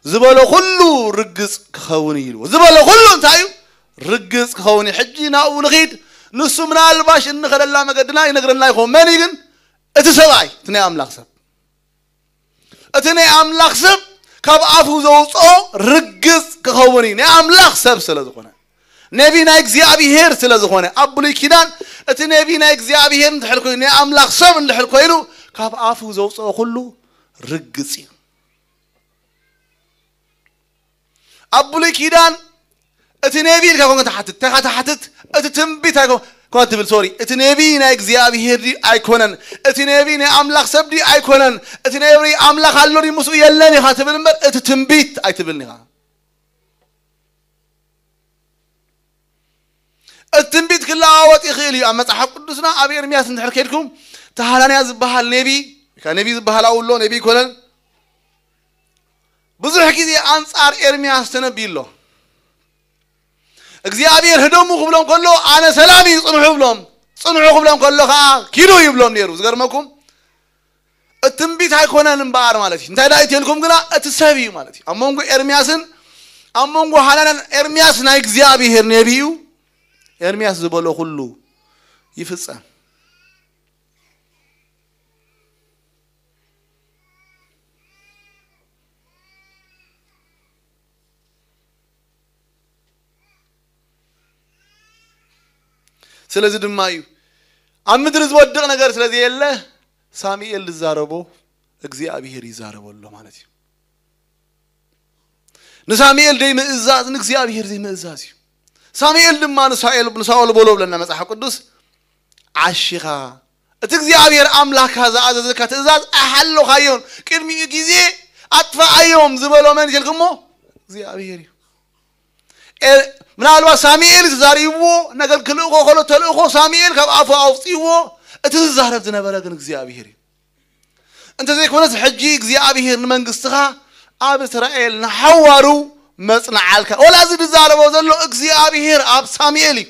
ዝበሎ ኩሉ ርግጽ ክኸውን እዩ ኢልዎ። ዝበሎ ኩሉ እንታይ እዩ? ርግጽ ክኸውን እዩ። ሕጂ ናብኡ ንኺድ። ንሱ ምናልባሽ እንኸደላ መገድና ይነግረና ይኸውን። መን እዩ ግን? እቲ ሰብኣይ፣ እቲ ናይ ኣምላኽ ሰብ። እቲ ናይ ኣምላኽ ሰብ ካብ ኣፉ ዘውፅኦ ርግጽ ክኸውን እዩ። ናይ ኣምላኽ ሰብ ስለ ዝኾነ፣ ነቢ ናይ እግዚኣብሄር ስለ ዝኾነ፣ ኣብ ብሉይ ኪዳን እቲ ነቢ ናይ እግዚኣብሄር እንድሕር ኮይኑ፣ ናይ ኣምላኽ ሰብ እንድሕር ኮይኑ፣ ካብ ኣፉ ዘውፅኦ ኩሉ ርግጽ እዩ። ኣብ ብሉይ ኪዳን እቲ ነቢ ኢልካ ኮንካ ትሓትት፣ እንታይ ኢኻ ትሓትት? እቲ ትንቢት ኣይኮ-፣ ኮን ትብል፣ ሶሪ፣ እቲ ነቢ ናይ እግዚኣብሄር ድዩ ኣይኮነን? እቲ ነቢ ናይ ኣምላኽ ሰብ ድዩ ኣይኮነን? እቲ ነቢ ኣምላኽ ኣሎ ድዩ ምስኡ የለን ኢኻ ትብል እምበር፣ እቲ ትንቢት ኣይትብልን ኢኻ። እቲ ትንቢት ክለዋወጥ ይኽእል እዩ። ኣብ መጽሓፍ ቅዱስና ኣብ ኤርምያስ እንድሕር ከድኩም፣ እቲ ሃናንያ ዝበሃል ነቢ፣ ወይ ከዓ ነቢ ዝበሃል ኣብኡ ኣሎ፣ ነቢ ኣይኮነን። ብዙሕ ግዜ ኣንጻር ኤርምያስ ተነብዩ ኣሎ። እግዚኣብሔር ህደሙ ክብሎም ከሎ፣ ኣነ ሰላም እዩ፣ ጽንሑ ይብሎም። ጽንሑ ክብሎም ከሎ ኸዓ፣ ኪዱ ይብሎም ነይሩ። ዝገርመኩም፣ እቲ ትንቢት ኣይኮነን እምበኣር ማለት እዩ። እንታይ ደኣ ይትልኩም ግና፣ እቲ ሰብ እዩ ማለት እዩ። ኣብ መንጎ ኤርምያስን ኣብ መንጎ ሃናንያን፣ ኤርምያስ ናይ እግዚኣብሔር ነቢ እዩ። ኤርምያስ ዝበሎ ኩሉ ይፍጸም። ስለዚ ድማ እዩ ኣብ ምድሪ ዝወድቕ ነገር ስለ ዘየለ፣ ሳሙኤል ዝዛረቦ እግዚኣብሔር ይዛረቦ ኣሎ ማለት እዩ። ንሳሙኤል ዘይምእዛዝ ንእግዚኣብሔር ዘይምእዛዝ እዩ። ሳሙኤል ድማ ንሳኤል-፣ ንሳኦል በሎ ብለና መጽሓፍ ቅዱስ፣ ዓሺኻ እቲ እግዚኣብሔር ኣምላኽካ ዝኣዘዘካ ትእዛዝ ኣይሓለኻዮን፣ ቅድሚኡ ግዜ ኣጥፍኣዮም ዝበሎ መን ኢልኩሞ? እግዚኣብሔር እዩ። ኤ-፣ ምናልባት ሳሙኤል እዩ ተዛሪብዎ፣ ነገር ክልእኾ ከሎ ተልእኾ ሳሙኤል ካብ ኣፉ ኣውፅእዎ፣ እቲ ዝዛረብ ዝነበረ ግን እግዚኣብሔር እዩ። እንተዘይኮነስ ሕጂ እግዚኣብሔር ንመንግስትኻ ኣብ እስራኤል ንሓዋሩ መጽንዓልካ። ወላ እዚ ዝዛረቦ ዘሎ እግዚኣብሔር ኣብ ሳሙኤል እዩ።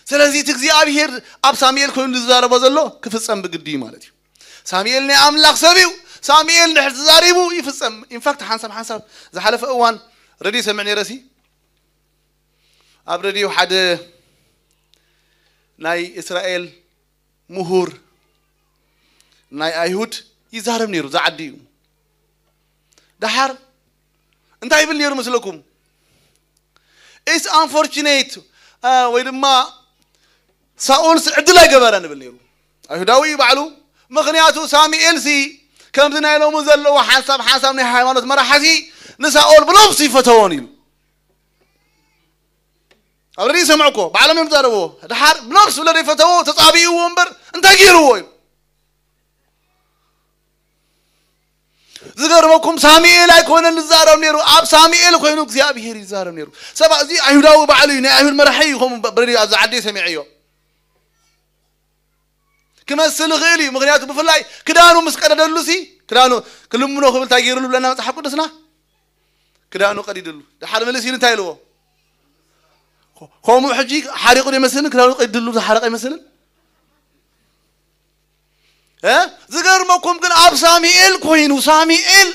ስለዚ እቲ እግዚኣብሔር ኣብ ሳሙኤል ኮይኑ ዝዛረቦ ዘሎ ክፍጸም ብግዲ እዩ ማለት እዩ። ሳሙኤል ናይ ኣምላኽ ሰብ እዩ። ሳሙኤል እንድሕር ተዛሪቡ ይፍጸም። ኢንፋክት ሓንሳብ ሓንሳብ ዝሓለፈ እዋን ረድዮ ይሰምዕ ነይረ ሲ፣ ኣብ ረድዮ ሓደ ናይ እስራኤል ምሁር ናይ ኣይሁድ ይዛረብ ነይሩ፣ ዝዓዲ እዩ። ደሓር እንታይ ይብል ነይሩ መስለኩም? It's unfortunate፣ አ፣ ወይ ድማ ሳኦልስ ዕድል ኣይገበረን ይብል ነይሩ። ኣይሁዳዊ እዩ ባዕሉ። ምኽንያቱ ሳሙኤልሲ ከምዚ ናይ ሎሚ ዘለዎ ሓንሳብ ሓንሳብ ናይ ሃይማኖት መራሕሲ ንሳኦል ብነብሱ ይፈተዎን ኢሉ። ኣብ ረድዮ ይሰምዑ እኮ፣ ባዕሎም እዮም ዝዛረብዎ። ደሓር ብነብሱ ስለ ዘይፈተዎ ተጻቢእዎ እምበር እንታይ ገይርዎ እዩ? ዝገርመኩም ሳሙኤል ኣይኮነን ዝዛረብ ነይሩ፣ ኣብ ሳሙኤል ኮይኑ እግዚኣብሔር ይዛረብ ነይሩ። ሰባ እዚ ኣይሁዳዊ ባዕሉ እዩ፣ ናይ ኣይሁድ መራሒ እዩ። ከምኡ በ-፣ ብረድዮ ኣብዚ ዓዲ ሰሚዐዮ ክመስል ይኽእል እዩ። ምኽንያቱ ብፍላይ ክዳኑ ምስ ቀደደሉ ሲ፣ ክዳኑ ክልምኖ ክብል እንታይ ገይሩሉ ብለና መጽሓፍ ቅዱስና? ክዳኑ ቀዲድሉ። ደሓር ምልስ ኢሉ እንታይ ኢልዎ? ኮ-፣ ከምኡ ሕጂ ሓሪቑ ዶ ይመስልን? ክዳኑ ቀዲድሉ ዝሓረቐ ይመስልን? እ? ዝገርመኩም ግን ኣብ ሳሙኤል ኮይኑ፣ ሳሙኤል፣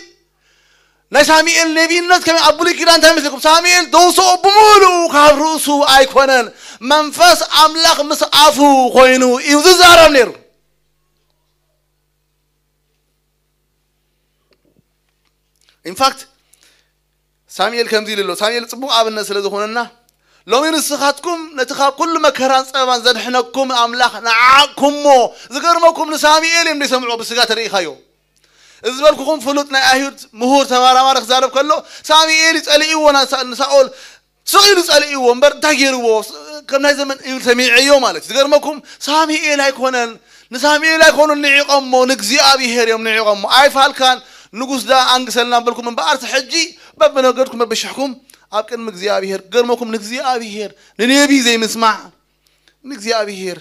ናይ ሳሙኤል ነቢይነት ከመይ ኣብ ብሉይ ኪዳን እንታይ መስለኩም? ሳሙኤል ተውስኦ ብምሉኡ ካብ ርእሱ ኣይኮነን፣ መንፈስ ኣምላኽ ምስ ኣፉ ኮይኑ እዩ ዝዛረብ ነይሩ። ኢንፋክት ሳሙኤል ከምዚ ኢሉ ኣሎ። ሳሙኤል ጽቡቕ ኣብነት ስለ ዝኾነና፣ ሎሚ ንስኻትኩም ነቲ ካብ ኩሉ መከራን ጸበባን ዘድሕነኩም ኣምላኽ ንዓቕኩሞ። ዝገርመኩም ንሳሙኤል እዮም ዘይሰምዑ ብስጋ ተርእኻዮ። እዚ ዝበልኩኹም ፍሉጥ ናይ ኣይሁድ ምሁር ተመራማሪ ክዛረብ ከሎ ሳሙኤል ይጸልእዎ ንሳኦል ስቕ ኢሉ ጸልእዎ እምበር እንታይ ገይርዎ ከም ናይ ዘመን እዩ ሰሚዐዮ ማለት እዩ። ዝገርመኩም ሳሙኤል ኣይኮነን ንሳሙኤል ኣይኮኑን ንዒቐሞ ንእግዚኣብሔር እዮም ንዒቐሞ። ኣይፋልካን ንጉስ ዳ ኣንግሰልና በልኩም እምበኣር ሕጂ በብነገድኩም በብሽሕኩም ኣብ ቅድሚ እግዚኣብሔር ገርመኩም ንእግዚኣብሔር ንነቢ ዘይምስማዕ ንእግዚኣብሔር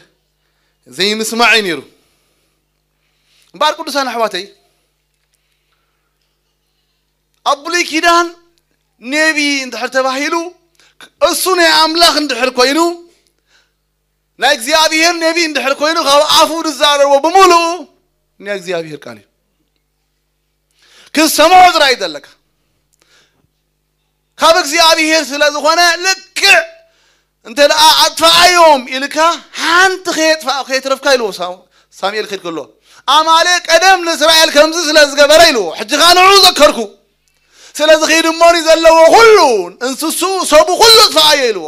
ዘይምስማዕ እዩ ነይሩ። እምበኣር ቅዱሳን ኣሕዋተይ ኣብ ብሉይ ኪዳን ነቢ እንድሕር ተባሂሉ እሱ ናይ ኣምላኽ እንድሕር ኮይኑ ናይ እግዚኣብሔር ነቢ እንድሕር ኮይኑ ካብ ኣፉ ዝዛረቦ ብምሉኡ ናይ እግዚኣብሔር ቃል እዩ። ክሰምዖ ጥራይ ዘለካ ካብ እግዚኣብሔር ስለ ዝኾነ ልክዕ እንተ ደኣ ኣጥፋኣዮም ኢልካ ሓንቲ ከየጥፋ ከየትረፍካ ኢልዎ ሳሙኤል ክድ ከሎ ኣማሌ ቀደም ንእስራኤል ከምዚ ስለ ዝገበረ ኢልዎ ሕጂ ከዓ ንዑ ዘከርኩ ስለዚ ኺድ እሞኒ ዘለዎ ኩሉ እንስሱ ሰቡ ኩሉ ኣጥፋኣዮ ኢልዎ።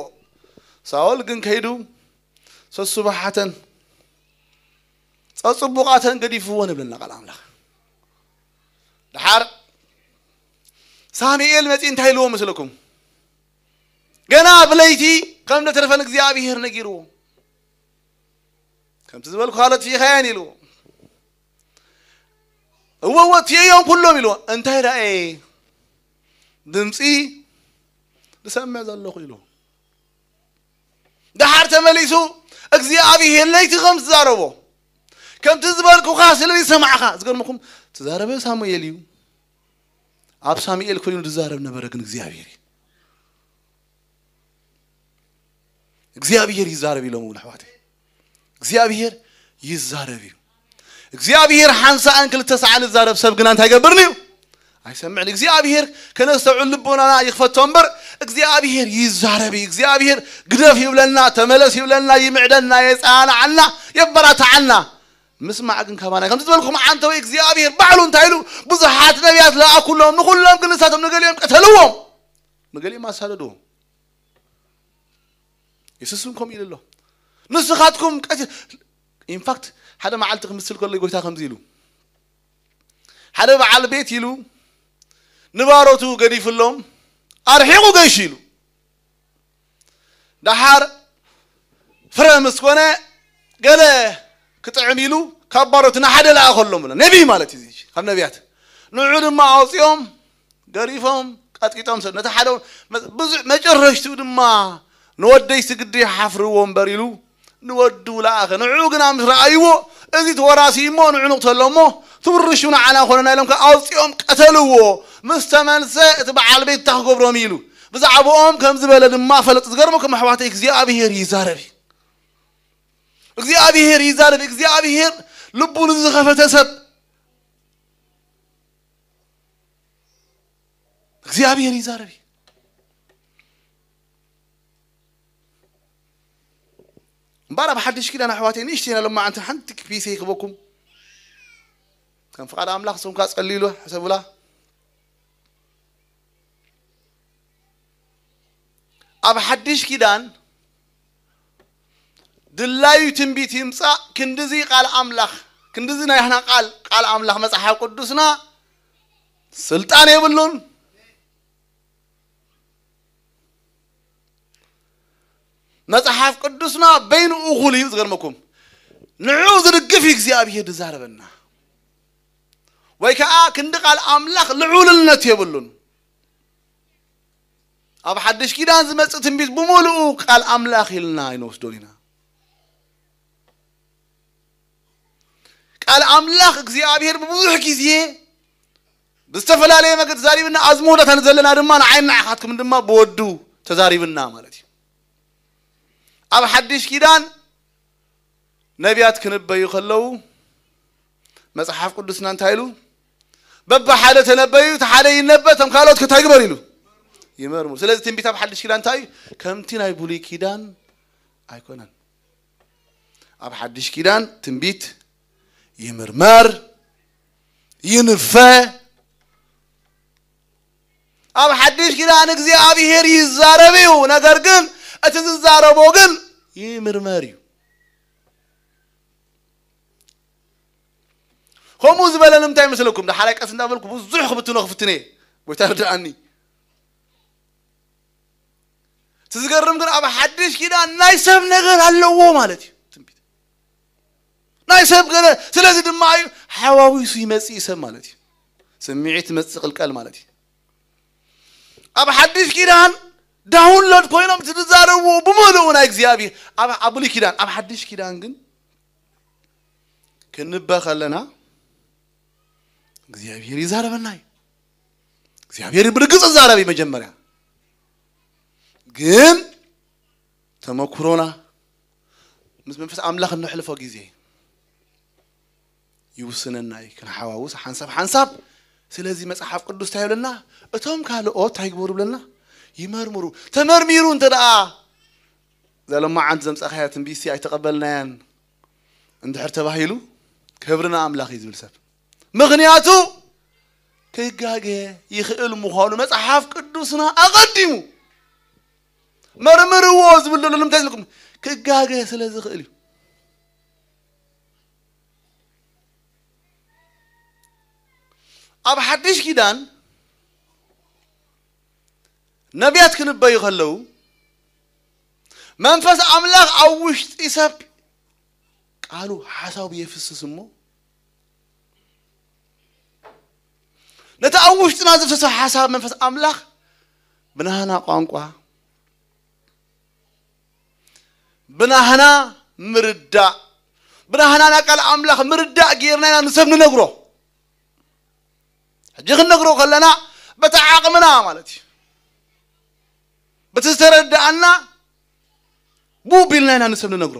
ሳኦል ግን ከይዱ ሰሱ ባሓተን ጸጽቡቓተን ገዲፍዎ ንብለና ቃል ኣምላኽ። ድሓር ሳሙኤል መጺ እንታይ ኢልዎ መስለኩም? ገና ብለይቲ ከም ደተረፈን እግዚኣብሔር ነጊርዎ። ከምቲ ዝበልኩ ካልኦት ፊኻያን ኢልዎ። እወ ወትየዮም ኩሎም ኢልዎ። እንታይ ደኣ ድምፂ ዝሰምዕ ዘለኹ ኢልዎ። ደሓር ተመሊሱ እግዚኣብሔር ለይቲ ከም ዝዛረቦ ከምቲ ዝበልኩኻ ስለ ዝሰማዕኻ ዝገርምኹም ትዛረበ ሳሙኤል እዩ። ኣብ ሳሙኤል ኮይኑ ዝዛረብ ነበረ ግን እግዚኣብሔር እዩ። እግዚኣብሔር ይዛረብ ኢሎም እውን ኣሕዋተይ እግዚኣብሔር ይዛረብ እዩ። እግዚኣብሔር ሓንሳእን ክልተ ሰዓን ዝዛረብ ሰብ ግና እንታይ ገብርን እዩ? ኣይሰምዕን። እግዚኣብሔር ከነስተውዕል ልቦናና ይኽፈቶ እምበር እግዚኣብሔር ይዛረብ እዩ። እግዚኣብሔር ግደፍ ይብለና፣ ተመለስ ይብለና፣ ይምዕደና፣ የጸናንዓና፣ የበራትዓና። ምስማዕ ግን ካባና እዩ። ከምዚ ዝበልኩም ዓንተወይ እግዚኣብሔር ባዕሉ እንታይ ኢሉ ብዙሓት ነቢያት ለኣኩሎም፣ ንኹሎም ግን ንሳቶም ንገሊኦም ቀተልዎም፣ ንገሊኦም ኣሳደድዎም። የሱስ እውን ከምኡ ኢሉ ኣሎ። ንስኻትኩም ቀት ኢንፋክት ሓደ መዓልቲ ክምስል ከሎ ጎይታ ከምዚ ኢሉ ሓደ በዓል ቤት ኢሉ ንባሮቱ ገዲፍሎም ኣርሒቑ ገይሹ ኢሉ ደሓር ፍረ ምስ ኮነ ገለ ክጥዕም ኢሉ ካብ ባሮቱ ንሓደ ለኣኸሎም ብሎ ነቢይ ማለት እዩ ካብ ነቢያት ንዑ ድማ ኣውፅኦም ገሪፎም ቀጥቂጦም ሰብ ነቲ ሓደ ብዙሕ መጨረሽትኡ ድማ ንወደይ ስግዲ ሓፍርዎ እምበር ኢሉ ንወዱ ለኣኸ ንዑ ግና ምስ ረኣይዎ እዚ ተወራሲ እሞ ንዑ ንቕተሎ እሞ ትውርሹ ንዓና ኮነና ኢሎም ከ ኣውፂኦም ቀተልዎ ምስ ተመልሰ እቲ በዓል ቤት እንታይ ክገብሮም ኢሉ ብዛዕባኦም ከም ዝበለ ድማ ፈለጡ ዝገርመኩም ኣሕዋተይ እግዚኣብሄር ይዛረብ እዩ እግዚኣብሄር ይዛረብ እግዚኣብሄር ልቡ ንዝኸፈተ ሰብ እግዚኣብሔር ይዛረብ እምበኣር ኣብ ሓድሽ ኪዳን ኣሕዋተይ ንእሽተይ ኢና ሎማዓንቲ ሓንቲ ፒሰ ይክበኩም ከም ፍቃድ ኣምላኽ ስምካ ጸልዩሉ ሕሰቡላ ኣብ ሓድሽ ኪዳን ድላዩ ትንቢት ይምጻእ ክንድዚ ቃል ኣምላኽ ክንድዚ ናይና ቃል ቃል ኣምላኽ መጽሓፍ ቅዱስና ስልጣን የብሉን መጽሓፍ ቅዱስና በይኑ እኹል እዩ ዝገርመኩም ንዑ ዝድግፍ እዩ እግዚኣብሔር ዝዛረበና ወይ ከዓ ክንዲ ቃል ኣምላኽ ልዑልነት የብሉን ኣብ ሓድሽ ኪዳን ዝመጽእ ትንቢት ብምሉኡ ቃል ኣምላኽ ኢልና ኣይንወስዶን ኢና ቃል ኣምላኽ እግዚኣብሔር ብብዙሕ ግዜ ብዝተፈላለየ መገዲ ተዛሪብና ኣብዚ መወዳእታ ዘለና ድማ ንዓይን ንዓኻትኩም ድማ ብወዱ ተዛሪብና ማለት እዩ ኣብ ሓድሽ ኪዳን ነቢያት ክንበዩ ከለዉ መጽሓፍ ቅዱስና እንታይ ኢሉ በብሓደ ተነበዩ እቲ ሓደ ይነበ እቶም ካልኦት ከታይ ግበር ኢሉ ይመርምሩ ስለዚ ትንቢት ኣብ ሓድሽ ኪዳን እንታይ እዩ ከምቲ ናይ ብሉይ ኪዳን ኣይኮነን ኣብ ሓድሽ ኪዳን ትንቢት ይምርመር ይንፈ ኣብ ሓድሽ ኪዳን እግዚኣብሔር ይዛረብ እዩ ነገር ግን እቲ ዝዛረቦ ግን ይምርመር እዩ ከምኡ ዝበለ ንምንታይ መስለኩም? ዳሓራይ ቀስ እንዳበልኩ ብዙሕ ክብትኖ ክፍትን እየ። ጎይታ ርድኣኒ። እቲ ዝገርም ግን ኣብ ሓድሽ ኪዳን ናይ ሰብ ነገር ኣለዎ ማለት እዩ ትንቢት። ናይ ሰብ ገለ፣ ስለዚ ድማ እዩ ሓዋዊሱ ይመጽእ እዩ ሰብ ማለት እዩ። ስምዒት መጽእ ቅልቀል ማለት እዩ። ኣብ ሓድሽ ኪዳን ዳውንሎድ ኮይኖም እቲ ዝዛረብዎ ብምልኡ ናይ እግዚኣብሔር ኣብ ኣብ ብሉይ ኪዳን፣ ኣብ ሓድሽ ኪዳን ግን ክንበ ከለና እግዚኣብሔር ይዛረበና እዩ። እግዚኣብሔር ብርግጽ ይዛረብ እዩ መጀመርያ። ግን ተመኩሮና ምስ መንፈስ ኣምላኽ እነሕልፎ ግዜ ይውስነና እዩ። ክንሓዋውስ ሓንሳብ ሓንሳብ። ስለዚ መጽሓፍ ቅዱስ እንታይ ይብለና? እቶም ካልኦት እንታይ ይግበሩ ብለና? ይመርምሩ። ተመርሚሩ እንተ ደኣ ዘለማዓንቲ ዘምጻኻያ ትንቢትሲ ኣይተቐበልናያን እንድሕር ተባሂሉ፣ ክብሪ ንኣምላኽ እዩ ዝብል ሰብ። ምኽንያቱ ክጋገ ይኽእል ምዃኑ መጽሓፍ ቅዱስና ኣቐዲሙ መርምርዎ ዝብል ዘሎ ንምንታይ ኢልኩም? ክጋገ ስለ ዝኽእል እዩ። ኣብ ሓድሽ ኪዳን ነቢያት ክንበዩ ከለዉ መንፈስ ኣምላኽ ኣብ ውሽጢ ሰብ ቃሉ ሓሳቡ የፍስስ እሞ ነቲ ኣብ ውሽጥና ዝፍስስ ሓሳብ መንፈስ ኣምላኽ ብናህና ቋንቋ ብናህና ምርዳእ ብናህና ናይ ቃል ኣምላኽ ምርዳእ ጌርና ኢና ንሰብ ንነግሮ። ሕጂ ክንነግሮ ከለና በቲ ዓቕምና ማለት እዩ። በቲ ዝተረዳኣና ብኡ ቢልና ኢና ንሰብ ንነግሮ።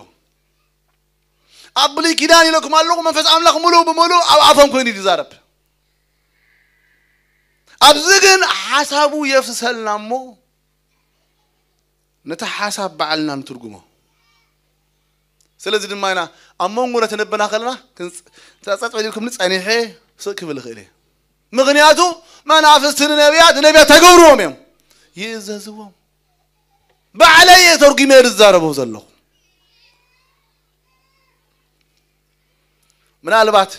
ኣብ ብሉይ ኪዳን ኢለኩም ኣለኹ መንፈስ ኣምላኽ ሙሉእ ብሙሉእ ኣብ ኣፎም ኮይኑ እዩ ዝዛረብ። ኣብዚ ግን ሓሳቡ የፍስሰልና እሞ ነቲ ሓሳብ ባዕልና ንትርጉሞ። ስለዚ ድማ ኢና ኣብ መንጎ ነተነበና ከለና ክንጸጸጥ ኢልኩም ጸኒሐ ስቕ ክብል እኽእል እየ። ምኽንያቱ መናፍስቲ ንነቢያት ንነቢያት ተገብርዎም እዮም ይእዘዝዎም። ባዕለይ እየ ተርጉመ ዝዛረቦ ዘለኹ። ምናልባት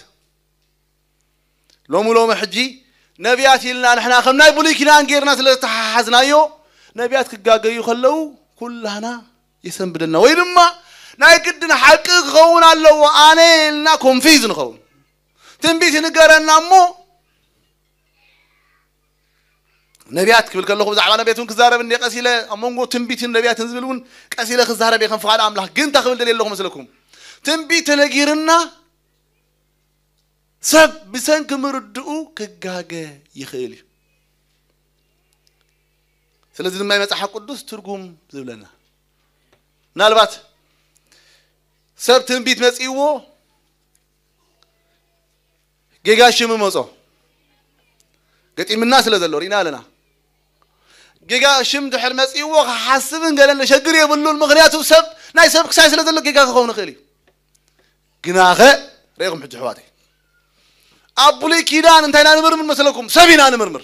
ሎሚ ሎሚ ሕጂ ነቢያት ኢልና ንሕና ከም ናይ ብሉይ ኪዳን ጌርና ስለ ዝተሓሓዝናዮ ነቢያት ክጋገዩ ከለዉ ኩላና የሰንብደና ወይ ድማ ናይ ግድን ሓቂ ክኸውን ኣለዎ ኣነ ኢልና ኮንፊዝ ንኸውን። ትንቢት ይንገረና እሞ ነቢያት ክብል ከለኹ ብዛዕባ ነቢያት እውን ክዛረብ እንደ ቀስ ኢለ ኣብ መንጎ ትንቢትን ነቢያትን ዝብል እውን ቀስ ኢለ ክዛረብ እየ ከም ፍቓድ ኣምላኽ። ግን እንታይ ክብል ደልየ ኣለኹ መስለኩም? ትንቢት ተነጊርና ሰብ ብሰንኪ ምርድኡ ክጋገ ይኽእል እዩ። ስለዚ ድማ መጽሓፍ ቅዱስ ትርጉም ዝብለና ምናልባት ሰብ ትንቢት መጺእዎ ጌጋ ሽም መጾ ገጢምና ስለ ዘሎ ርኢና ኣለና። ጌጋ ሽም ድሕር መጺእዎ ክሓስብን ገለን ሸግር የብሉን። ምኽንያቱ ሰብ ናይ ሰብ ክሳይ ስለ ዘሎ ጌጋ ክኸውን ይኽእል እዩ። ግናኸ ርኢኹም ሕጂ ኣሕዋተይ ኣብ ብሉይ ኪዳን እንታይ ኢና ንምርምር መስለኩም? ሰብ ኢና ንምርምር።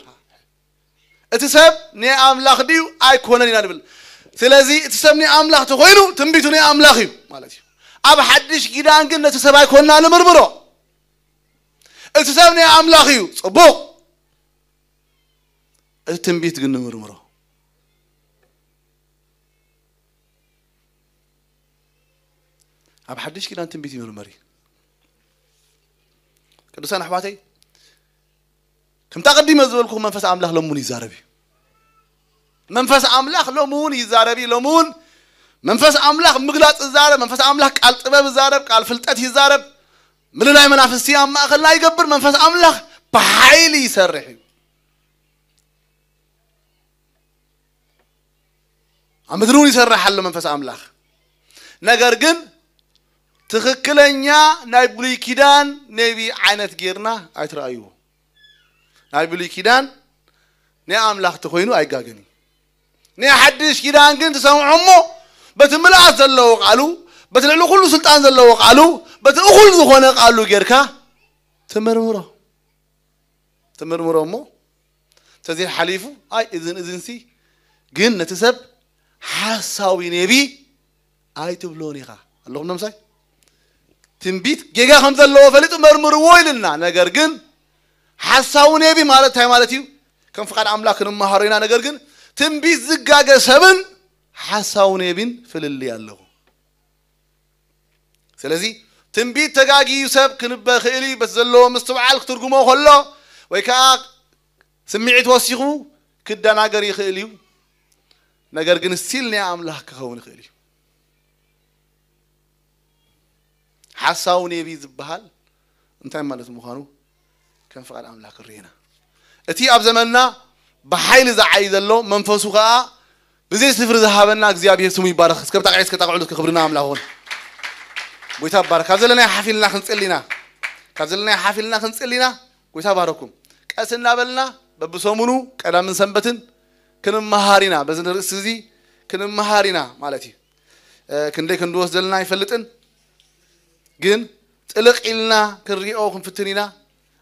እቲ ሰብ ናይ ኣምላኽ ድዩ ኣይኮነን ኢና ንብል። ስለዚ እቲ ሰብ ናይ ኣምላኽ ተኾይኑ ትንቢቱ ናይ ኣምላኽ እዩ ማለት እዩ። ኣብ ሓድሽ ኪዳን ግን ነቲ ሰብ ኣይኮንና ንምርምሮ። እቲ ሰብ ናይ ኣምላኽ እዩ፣ ጽቡቕ። እቲ ትንቢት ግን ንምርምሮ። ኣብ ሓድሽ ኪዳን ትንቢት ይምርመር እዩ። ቅዱሳን ኣሕዋተይ ከምታ ቀዲመ ዝበልኩ መንፈስ ኣምላኽ ሎሚ እውን ይዛረብ እዩ። መንፈስ ኣምላኽ ሎሚ እውን ይዛረብ እዩ። ሎሚ እውን መንፈስ ኣምላኽ ምግላፅ ይዛረብ። መንፈስ ኣምላኽ ቃል ጥበብ ይዛረብ፣ ቃል ፍልጠት ይዛረብ። ምልላይ መናፍስቲ ኣብ ማእኸልና ይገብር። መንፈስ ኣምላኽ ብሓይሊ ይሰርሕ እዩ። ኣብ ምድሪ እውን ይሰርሕ ኣሎ መንፈስ ኣምላኽ። ነገር ግን ትኽክለኛ ናይ ብሉይ ኪዳን ነቢ ዓይነት ጌርና ኣይትረኣይዎ። ናይ ብሉይ ኪዳን ናይ ኣምላኽ ተኾይኑ ኣይጋገን እዩ። ናይ ሓድሽ ኪዳን ግን ትሰምዖ እሞ በቲ ምልኣት ዘለዎ ቃሉ፣ በቲ ልዕሊ ኩሉ ስልጣን ዘለዎ ቃሉ፣ በቲ እኹል ዝኾነ ቃሉ ጌርካ ትምርምሮ። ትምርምሮ እሞ ተዘይሓሊፉ ኣይ እዝን እዝንሲ ግን ነቲ ሰብ ሓሳዊ ነቢ ኣይትብሎን ኢኻ። ኣለኹም ዶ ምሳይ? ትንቢት ጌጋ ከም ዘለዎ ፈሊጡ መርምርዎ ኢልና። ነገር ግን ሓሳዊ ነቢ ማለት እንታይ ማለት እዩ? ከም ፍቓድ ኣምላኽ ክንመሃሮ ኢና። ነገር ግን ትንቢት ዝጋገ ሰብን ሓሳዊ ነቢን ፍልልይ ኣለዎ። ስለዚ ትንቢት ተጋጊዩ ሰብ ክንበ ክእል እዩ። በቲ ዘለዎ ምስትውዓል ክትርጉሞ ከሎ ወይ ከዓ ስምዒት ወሲኹ ክደናገር ይኽእል እዩ። ነገር ግን ስቲል ናይ ኣምላኽ ክኸውን ይኽእል እዩ። ሓሳዊ ነቢ ዝበሃል እንታይ ማለት ምዃኑ ከም ፍቓድ ኣምላኽ ክርእየና። እቲ ኣብ ዘመንና ብሓይሊ ዝዓይ ዘሎ መንፈሱ ከዓ ብዘይ ስፍሪ ዝሃበና እግዚኣብሔር ስሙ ይባረኽ። እስከ ብጣቕዒ እስከ ጣቕዕሉ እስከ ክብርና ኣምላኽ ይኹን። ጎይታ ይባረኽ። ካብ ዘለናዮ ሓፊልና ክንጽሊና፣ ካብ ዘለናዮ ሓፊልና ክንጽሊና። ጎይታ ባረኩም። ቀስ እናበልና በብሰሙኑ ቀዳምን ሰንበትን ክንመሃር ኢና። በዚ ንርእሲ እዚ ክንመሃር ኢና ማለት እዩ። እ፣ ክንደይ ክንድወስደልና ኣይፈልጥን፣ ግን ጥልቕ ኢልና ክንሪኦ ክንፍትን ኢና።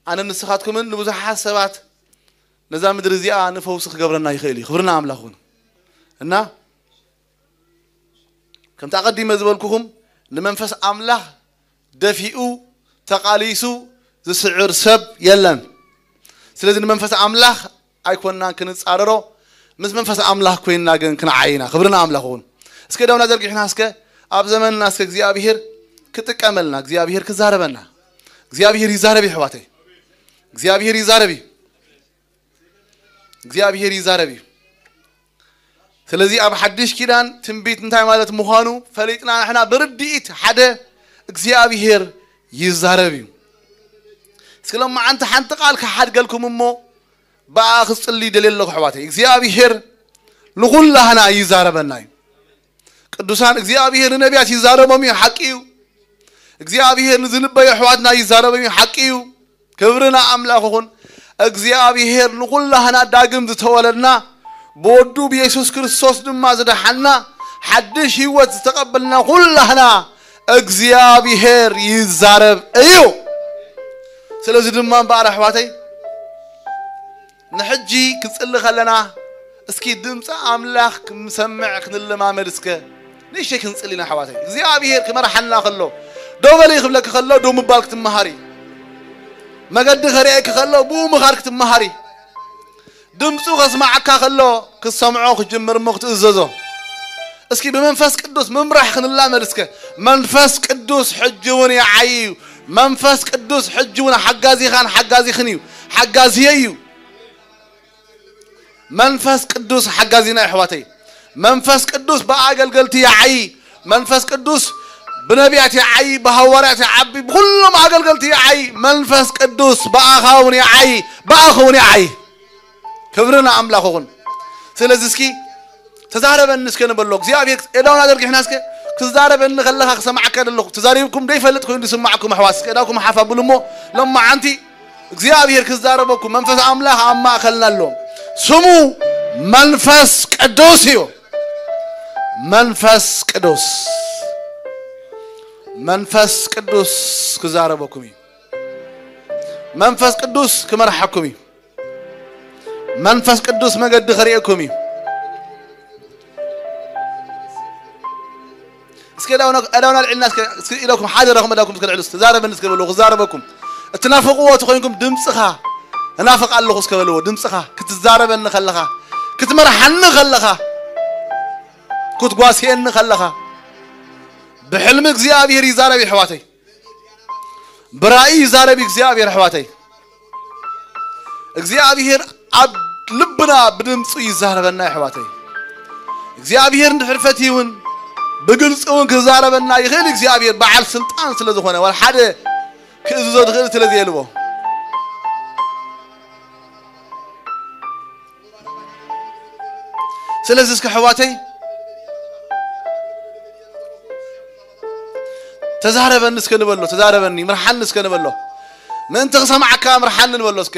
ኣነ ንስኻትኩምን ንብዙሓት ሰባት ነዛ ምድሪ እዚኣ ንፈውሲ ክገብረና ይኽእል እዩ። ክብርና ኣምላኽ ይኹን። እና ከምቲ ኣቐዲመ ዝበልኩኹም ንመንፈስ ኣምላኽ ደፊኡ ተቓሊሱ ዝስዕር ሰብ የለን። ስለዚ ንመንፈስ ኣምላኽ ኣይኮንናን ክንጻረሮ፣ ምስ መንፈስ ኣምላኽ ኮይንና ግን ክንዓይና። ክብርና ኣምላኽ ይኹን። እስከ ደውና ዘርጊሕና እስከ ኣብ ዘመንና እስከ እግዚኣብሔር ክጥቀመልና፣ እግዚኣብሔር ክዛረበና። እግዚኣብሔር ይዛረብ እዩ ኣሕዋተይ። እግዚኣብሔር ይዛረብ እዩ። እግዚኣብሔር ይዛረብ እዩ። ስለዚ ኣብ ሓድሽ ኪዳን ትንቢት እንታይ ማለት ምዃኑ ፈሊጥና ንሕና ብርድኢት ሓደ እግዚኣብሔር ይዛረብ እዩ። እስኪ ሎማዓንቲ ሓንቲ ቃል ክሓድገልኩም እሞ ብኣ ክጽሊ ደልየ ኣለኹ ኣሕዋተይ። እግዚኣብሔር ንኹላህና ይዛረበና እዩ። ቅዱሳን እግዚኣብሔር ንነቢያት ይዛረቦም እዩ፣ ሓቂ እዩ። እግዚኣብሔር ንዝንበዩ ኣሕዋትና ይዛረቦም እዩ፣ ሓቂ እዩ። ክብሪ ንኣምላኽ ይኹን። እግዚኣብሔር ንኹላህና ዳግም ዝተወለድና ብወዱ ብየሱስ ክርስቶስ ድማ ዝደሓና ሓድሽ ህይወት ዝተቐበልና ኩላህና እግዚኣብሔር ይዛረብ እዩ። ስለዚ ድማ እምበኣር ኣሕዋተይ ንሕጂ ክንጽሊ ከለና እስኪ ድምፂ ኣምላኽ ክንሰምዕ ክንለማመድ እስከ ንእሽተይ ክንጽሊ ኢና ኣሕዋተይ። እግዚኣብሔር ክመርሓና ከሎ ደው በሊ ክብለኪ ከሎ ደው ምባል ክትመሃሪ፣ መገዲ ከርእየኪ ከሎ ብኡ ምኻድ ክትመሃሪ፣ ድምፁ ከስማዓካ ከሎ ክትሰምዖ ክትጅምር እሞ ክትእዘዞ። እስኪ ብመንፈስ ቅዱስ ምምራሕ ክንላመድ እስከ። መንፈስ ቅዱስ ሕጂ እውን ይዓይ እዩ። መንፈስ ቅዱስ ሕጂ እውን ሓጋዚኻን ሓጋዚኽን እዩ። ሓጋዚየይ እዩ። መንፈስ ቅዱስ ሓጋዚና ኣሕዋተይ። መንፈስ ቅዱስ ብኣገልገልቲ ይዓይ። መንፈስ ቅዱስ ብነቢያት ይዓይ፣ ብሃዋርያት ይዓቢ፣ ብኩሎም ኣገልገልቲ ይዓይ። መንፈስ ቅዱስ ብኣኻ እውን ይዓይ፣ ብኣኺ እውን ይዓይ። ክብሪ ንኣምላኽ ይኹን። ስለዚ እስኪ ተዛረበኒ እስከ ንበሎ። እግዚኣብሔር ኤዳውና ዘርጊሕና እስከ ክዛረበኒ ከለኻ ክሰማዓካ ደለኹ። ተዛሪብኩም ደይፈልጥ ኮይኑ ዝስማዕኩም ኣሕዋት እስከ ኤዳውኩም ሓፍ ኣብሉ እሞ ሎማዓንቲ እግዚኣብሔር ክዛረበኩም መንፈስ ኣምላኽ ኣብ ማእከልና ኣሎ። ስሙ መንፈስ ቅዱስ እዩ። መንፈስ ቅዱስ፣ መንፈስ ቅዱስ ክዛረበኩም እዩ። መንፈስ ቅዱስ ክመርሓኩም እዩ። መንፈስ ቅዱስ መገዲ ከርእየኩም እዩ። እስከ ዳውና ዳውና ልዕልና እስከ እስከ ኢለኩም ሓደ ረኹም ዳኩም እስከ ልዕሉ እስከ ዛረበኒ እስከ በሉ ክዛረበኩም። እትናፍቅዎ እቲ ኮይንኩም ድምፅኻ እናፍቅ ኣለኹ እስከ በልዎ። ድምፅኻ ክትዛረበኒ ከለኻ፣ ክትመርሓኒ ከለኻ፣ ክትጓስየኒ ከለኻ፣ ብሕልሚ እግዚኣብሔር ይዛረብ ኣሕዋተይ። ብራእይ ይዛረብ እግዚኣብሔር ኣሕዋተይ። እግዚኣብሔር ኣብ ልብና ብድምፁ ይዛረበና ኣሕዋተይ። እግዚኣብሔር እንድሕር ፈትዩ እውን ብግልፂ እውን ክዛረበና ይኽእል። እግዚኣብሔር በዓል ስልጣን ስለ ዝኾነ ዋላ ሓደ ክእዝዞ ዝኽእል ስለ ዘየልቦ። ስለዚ እስከ ኣሕዋተይ ተዛረበኒ እስከ ንበሎ፣ ተዛረበኒ ምርሓኒ እስከ ንበሎ። ምእንቲ ክሰምዓካ ምርሓኒ ንበሎ እስከ።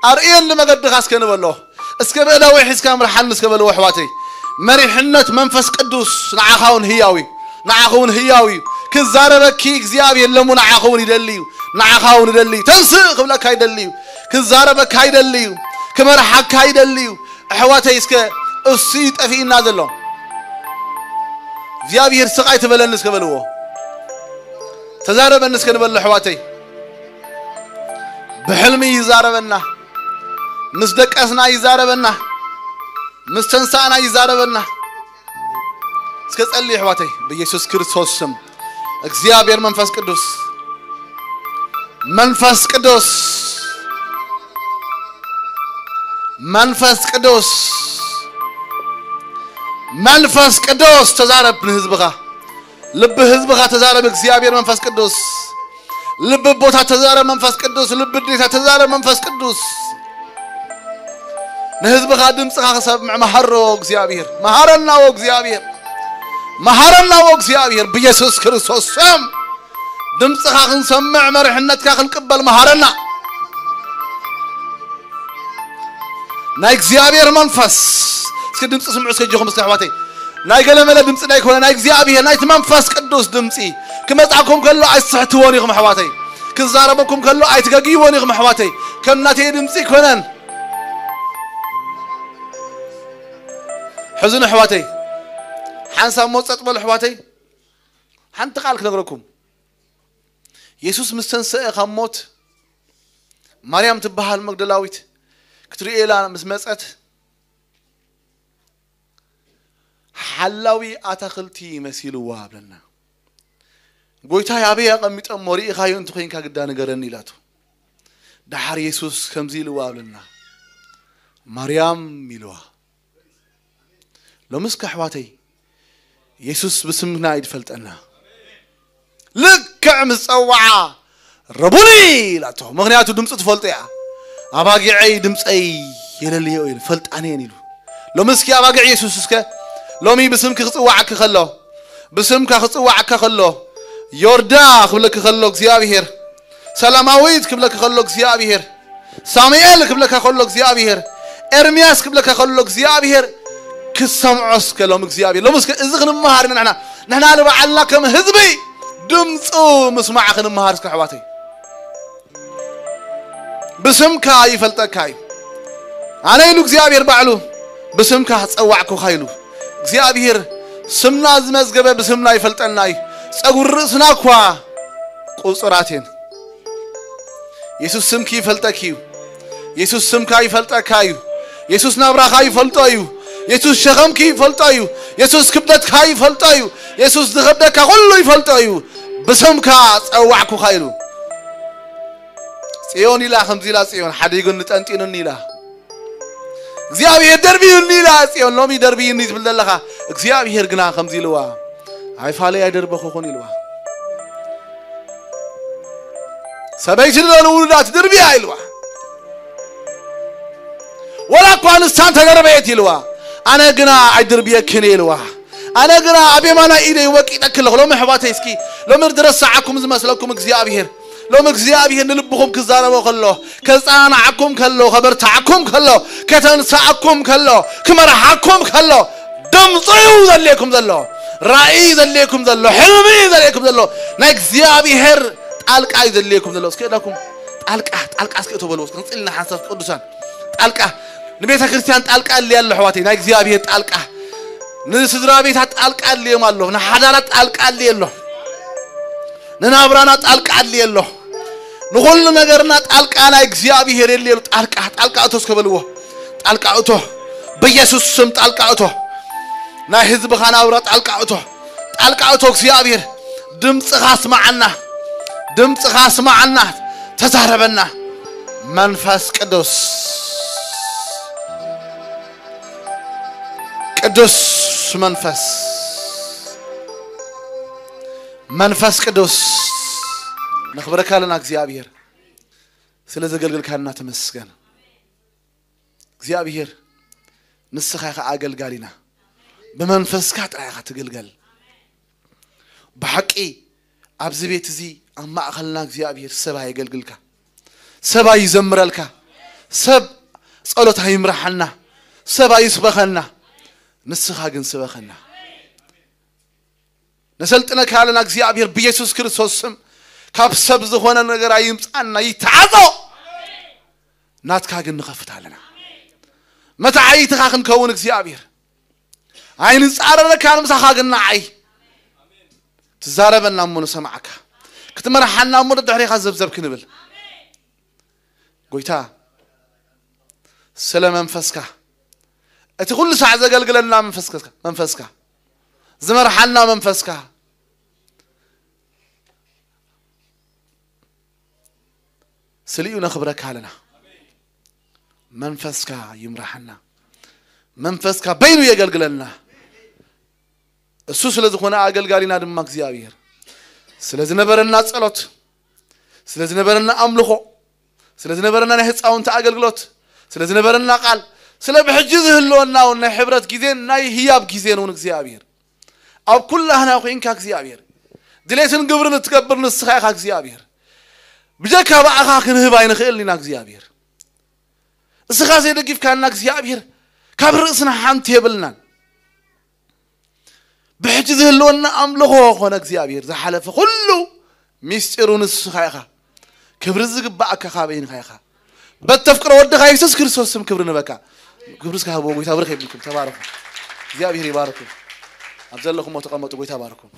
ኣርእየኒ መገድኻ እስከ ንበሎ። እስከ ብእዳወይ ሒዝካ ምርሓኒ እስከ በልዎ ኣሕዋተይ። መሪሕነት መንፈስ ቅዱስ ንዓኻ እውን ህያው እዩ። ንዓኻ እውን ህያው እዩ። ክዛረበኪ እግዚኣብሔር ለሙ ንዓኻ እውን ይደሊ እዩ። ንዓኻ እውን ይደሊ እዩ። ተንስእ ክብለካ ይደሊ እዩ። ክዛረበካ ይደሊ እዩ። ክመርሓካ ይደሊ እዩ። ኣሕዋተይ እስከ እሱ እዩ ጠፊእና ዘሎ። እግዚኣብሔር ስቕ ኣይትበለኒ እስከ በልዎ። ተዛረበኒ እስከ ንበሎ ኣሕዋተይ። ብሕልሚ ይዛረበና፣ ምስ ደቀስና ይዛረበና፣ ምስ ተንሳእና ይዛረበና። እስከ ጸልዩ ኣሕዋተይ። ብኢየሱስ ክርስቶስ ስም እግዚኣብሔር መንፈስ ቅዱስ፣ መንፈስ ቅዱስ፣ መንፈስ ቅዱስ፣ መንፈስ ቅዱስ ተዛረብ ንህዝብኻ። ልቢ ህዝብኻ ተዛረብ እግዚኣብሔር መንፈስ ቅዱስ። ልቢ ኣቦታት ተዛረብ መንፈስ ቅዱስ። ልቢ ኣዴታት ተዛረብ መንፈስ ቅዱስ። ንህዝብኻ ድምፅኻ ክሰምዕ መሃሮ እግዚኣብሔር። መሃረና ዎ እግዚኣብሔር። መሃረና ዎ እግዚኣብሔር። ብኢየሱስ ክርስቶስ ስም ድምፅኻ ክንሰምዕ መሪሕነትካ ክንቅበል መሃረና። ናይ እግዚኣብሔር መንፈስ እስኪ ድምፂ ስምዑ እስከ እጆኹም እስከ ኣሕዋተይ። ናይ ገለመለ ድምፂ ናይ ኮነ ናይ እግዚኣብሔር ናይቲ መንፈስ ቅዱስ ድምፂ ክመፃኩም ከሎ ኣይትስሕትዎን ኢኹም ኣሕዋተይ። ክዛረበኩም ከሎ ኣይትገግይዎን ኢኹም ኣሕዋተይ። ከም ናተይ ድምፂ ኣይኮነን። ሕዝኑ ኣሕዋተይ። ሓንሳብ ሞት ጸጥ በሉ ኣሕዋተይ። ሓንቲ ቃል ክነግረኩም። የሱስ ምስ ተንሰአ ካብ ሞት ማርያም ትበሃል መግደላዊት ክትርእዮ ኢላ ምስ መጸት ሓላዊ ኣታኽልቲ መሲልዋ ብለና። ጎይታይ ኣበይ ኣቐሚጦሞ ርኢኻዮ እንተኾይንካ ግዳ ንገረኒ ኢላቶ። ደሓር የሱስ ከምዚ ኢልዋ ብለና። ማርያም ኢልዋ። ሎምስ ኣሕዋተይ የሱስ ብስምና እዩ ዝፈልጠና። ልክዕ ምስ ጸዋዓ ረቡኒ ኢላቶ። ምኽንያቱ ድምፁ ትፈልጦ እያ። ኣባጊዐይ ድምፀይ የለልዮ እዩ ፈልጣን እየን ኢሉ። ሎሚ እስኪ ኣባጊዕ የሱስ እስከ ሎሚ ብስምኪ ክፅዋዓኪ ከሎ ብስምካ ክፅዋዓካ ከሎ ዮርዳ ክብለኪ ከሎ እግዚኣብሔር ሰላማዊት ክብለኪ ከሎ እግዚኣብሔር ሳሙኤል ክብለካ ከሎ እግዚኣብሔር ኤርምያስ ክብለካ ከሎ እግዚኣብሔር ክሰምዖ እስከ ሎም እግዚኣብሔር ሎም እስከ እዚ ክንመሃር ኢና ንሕና ንሕና ንባዕልና ከም ህዝቢ ድምፁ ምስማዕ ክንመሃር እስከ ኣሕዋተይ ብስምካ ይፈልጠካ እዩ ኣነ ኢሉ እግዚኣብሔር ባዕሉ ብስምካ ጸዋዕኩኻ ኢሉ እግዚኣብሔር ስምና ዝመዝገበ ብስምና ይፈልጠና እዩ ጸጉሪ ርእስና እኳ ቁጹራት እየን የሱስ ስምኪ ይፈልጠኪ እዩ የሱስ ስምካ ይፈልጠካ እዩ የሱስ ናብራኻ ይፈልጦ እዩ የሱስ ሸኸምኪ ይፈልጦ እዩ የሱስ ክብደትካ ይፈልጦ እዩ የሱስ ዝኸብደካ ኩሉ ይፈልጦ እዩ ብስምካ ጸዋዕኩኻ ኢሉ ጽዮን ኢላ ከምዚ ኢላ ጽዮን ሓዲጉኒ ጠንጢኑኒ ኢላ እግዚኣብሔር ደርብዩኒ ኢላ ጽዮን ሎሚ ደርብዩኒ ትብል ዘለኻ እግዚኣብሔር ግና ከምዚ ኢልዋ ኣይፋለይ ኣይደርበኹኹን ኢልዋ ሰበይቲ ንለሉ ውሉዳት ድርብያ ኢልዋ ወላ እኳ ንሳ እንተደርበየት ኢልዋ ኣነ ግና ኣይድርብየክን ኢልዋ ኣነ ግና ኣብ የማናይ ኢደይ ወቂጠኪ ኣለኹ ሎሚ ኣሕዋተይ እስኪ ሎሚ ዝረሳዓኩም ዝመስለኩም እግዚኣብሔር ሎም እግዚኣብሔር ንልብኹም ክዛረቦ ከሎ ከፃናዓኩም ከሎ ከበርታዓኩም ከሎ ከተንሳኣኩም ከሎ ክመርሓኩም ከሎ ድምፁ እዩ ዘድልየኩም ዘሎ ራእይ ዘድልየኩም ዘሎ ሕልሚ እዩ ዘድልየኩም ዘሎ ናይ እግዚኣብሔር ጣልቃ እዩ ዘድልየኩም ዘሎ እስኪ እዳኩም ጣልቃ ጣልቃ እስኪ እቶ በልዎ ክንፅልና ሓንሳብ ቅዱሳን ጣልቃ ንቤተ ክርስቲያን ጣልቃ ኣድልየ ኣሎ ኣሕዋተይ ናይ እግዚኣብሔር ጣልቃ ንስድራ ቤታት ጣልቃ ኣድልዮም ኣሎ ንሓዳራት ጣልቃ ኣድልየ ኣሎ ንናብራና ጣልቃ ኣድልየ ኣሎ ንኹሉ ነገርና ጣልቃ ናይ እግዚኣብሔር የድልየ ኣሎ ጣልቃ ጣልቃ እቶ እስከ በልዎ ጣልቃ እቶ በኢየሱስ ስም ጣልቃ እቶ ናይ ህዝብኻ ናብራ ጣልቃ እቶ ጣልቃ እቶ እግዚኣብሔር ድምፅኻ ስማዓና ድምፅኻ ስማዓና ተዛረበና መንፈስ ቅዱስ ቅዱስ መንፈስ መንፈስ ቅዱስ ነኽብረካ ኣለና እግዚኣብሔር ስለ ዘገልግልካና ተመስገን እግዚኣብሔር ንስኻ ኢኻ ኣገልጋሊና ብመንፈስካ ጥራይ ኢኻ ትግልገል ብሓቂ ኣብዚ ቤት እዚ ኣብ ማእኸልና እግዚኣብሔር ሰብ ኣየገልግልካ ሰብ ኣይዘምረልካ ሰብ ጸሎት ኣይምርሓና ሰብ ኣይስበኸና ንስኻ ግን ስበኸና ነሰልጥነካ ኣለና እግዚኣብሔር ብየሱስ ክርስቶስ ስም ካብ ሰብ ዝኾነ ነገር ኣይምፃና ይተዓዞ ናትካ ግን ንኸፍት ኣለና መታዓይትኻ ክንከውን እግዚኣብሔር ኣይንፃረረካ ንምሳኻ ግን ንዓይ ትዛረበና እሞ ንሰማዓካ ክትመርሓና እሞ ደድሕሪኻ ዘብዘብ ክንብል። ጎይታ፣ ስለ መንፈስካ፣ እቲ ኩሉ ሳዕ ዘገልግለና መንፈስካ፣ መንፈስካ፣ ዝመርሓና መንፈስካ፣ ስሊኡ ነኽብረካ ኣለና። መንፈስካ ይምርሓና። መንፈስካ በይኑ የገልግለና። እሱ ስለ ዝኾነ ኣገልጋሊና ድማ እግዚኣብሔር፣ ስለ ዝነበረና ጸሎት፣ ስለ ዝነበረና ኣምልኾ፣ ስለ ዝነበረና ናይ ህፃውንቲ ኣገልግሎት፣ ስለ ዝነበረና ቃል፣ ስለ ብሕጂ ዝህልወና እውን ናይ ሕብረት ግዜን ናይ ህያብ ግዜን እውን እግዚኣብሔር፣ ኣብ ኩላህና ኮይንካ እግዚኣብሔር፣ ድሌትን ግብርን እትገብር ንስኻ ኢኻ እግዚኣብሔር። ብጀካ ብኣኻ ክንህብ ኣይንኽእልን ኢና እግዚኣብሔር። እስኻ ዘይደጊፍካና እግዚኣብሔር፣ ካብ ርእስና ሓንቲ የብልናን። ብሕጂ ዝህልወና ኣምልኾ ኾነ እግዚኣብሔር፣ ዝሓለፈ ኩሉ ሚስጢሩ ንስኻ ኢኻ። ክብሪ ዝግባኣካ ካበይንኻ ኢኻ። በተፍቅሮ ወድኻ የሱስ ክርስቶስ ስም ክብሪ ንበካ። ክብሪ እስካ ህብዎ። ጎይታ ብርኽ የብልኩም። ተባረኹ። እግዚኣብሔር ይባርኩም። ኣብ ዘለኹሞ ተቐመጡ። ጎይታ ባርኩም።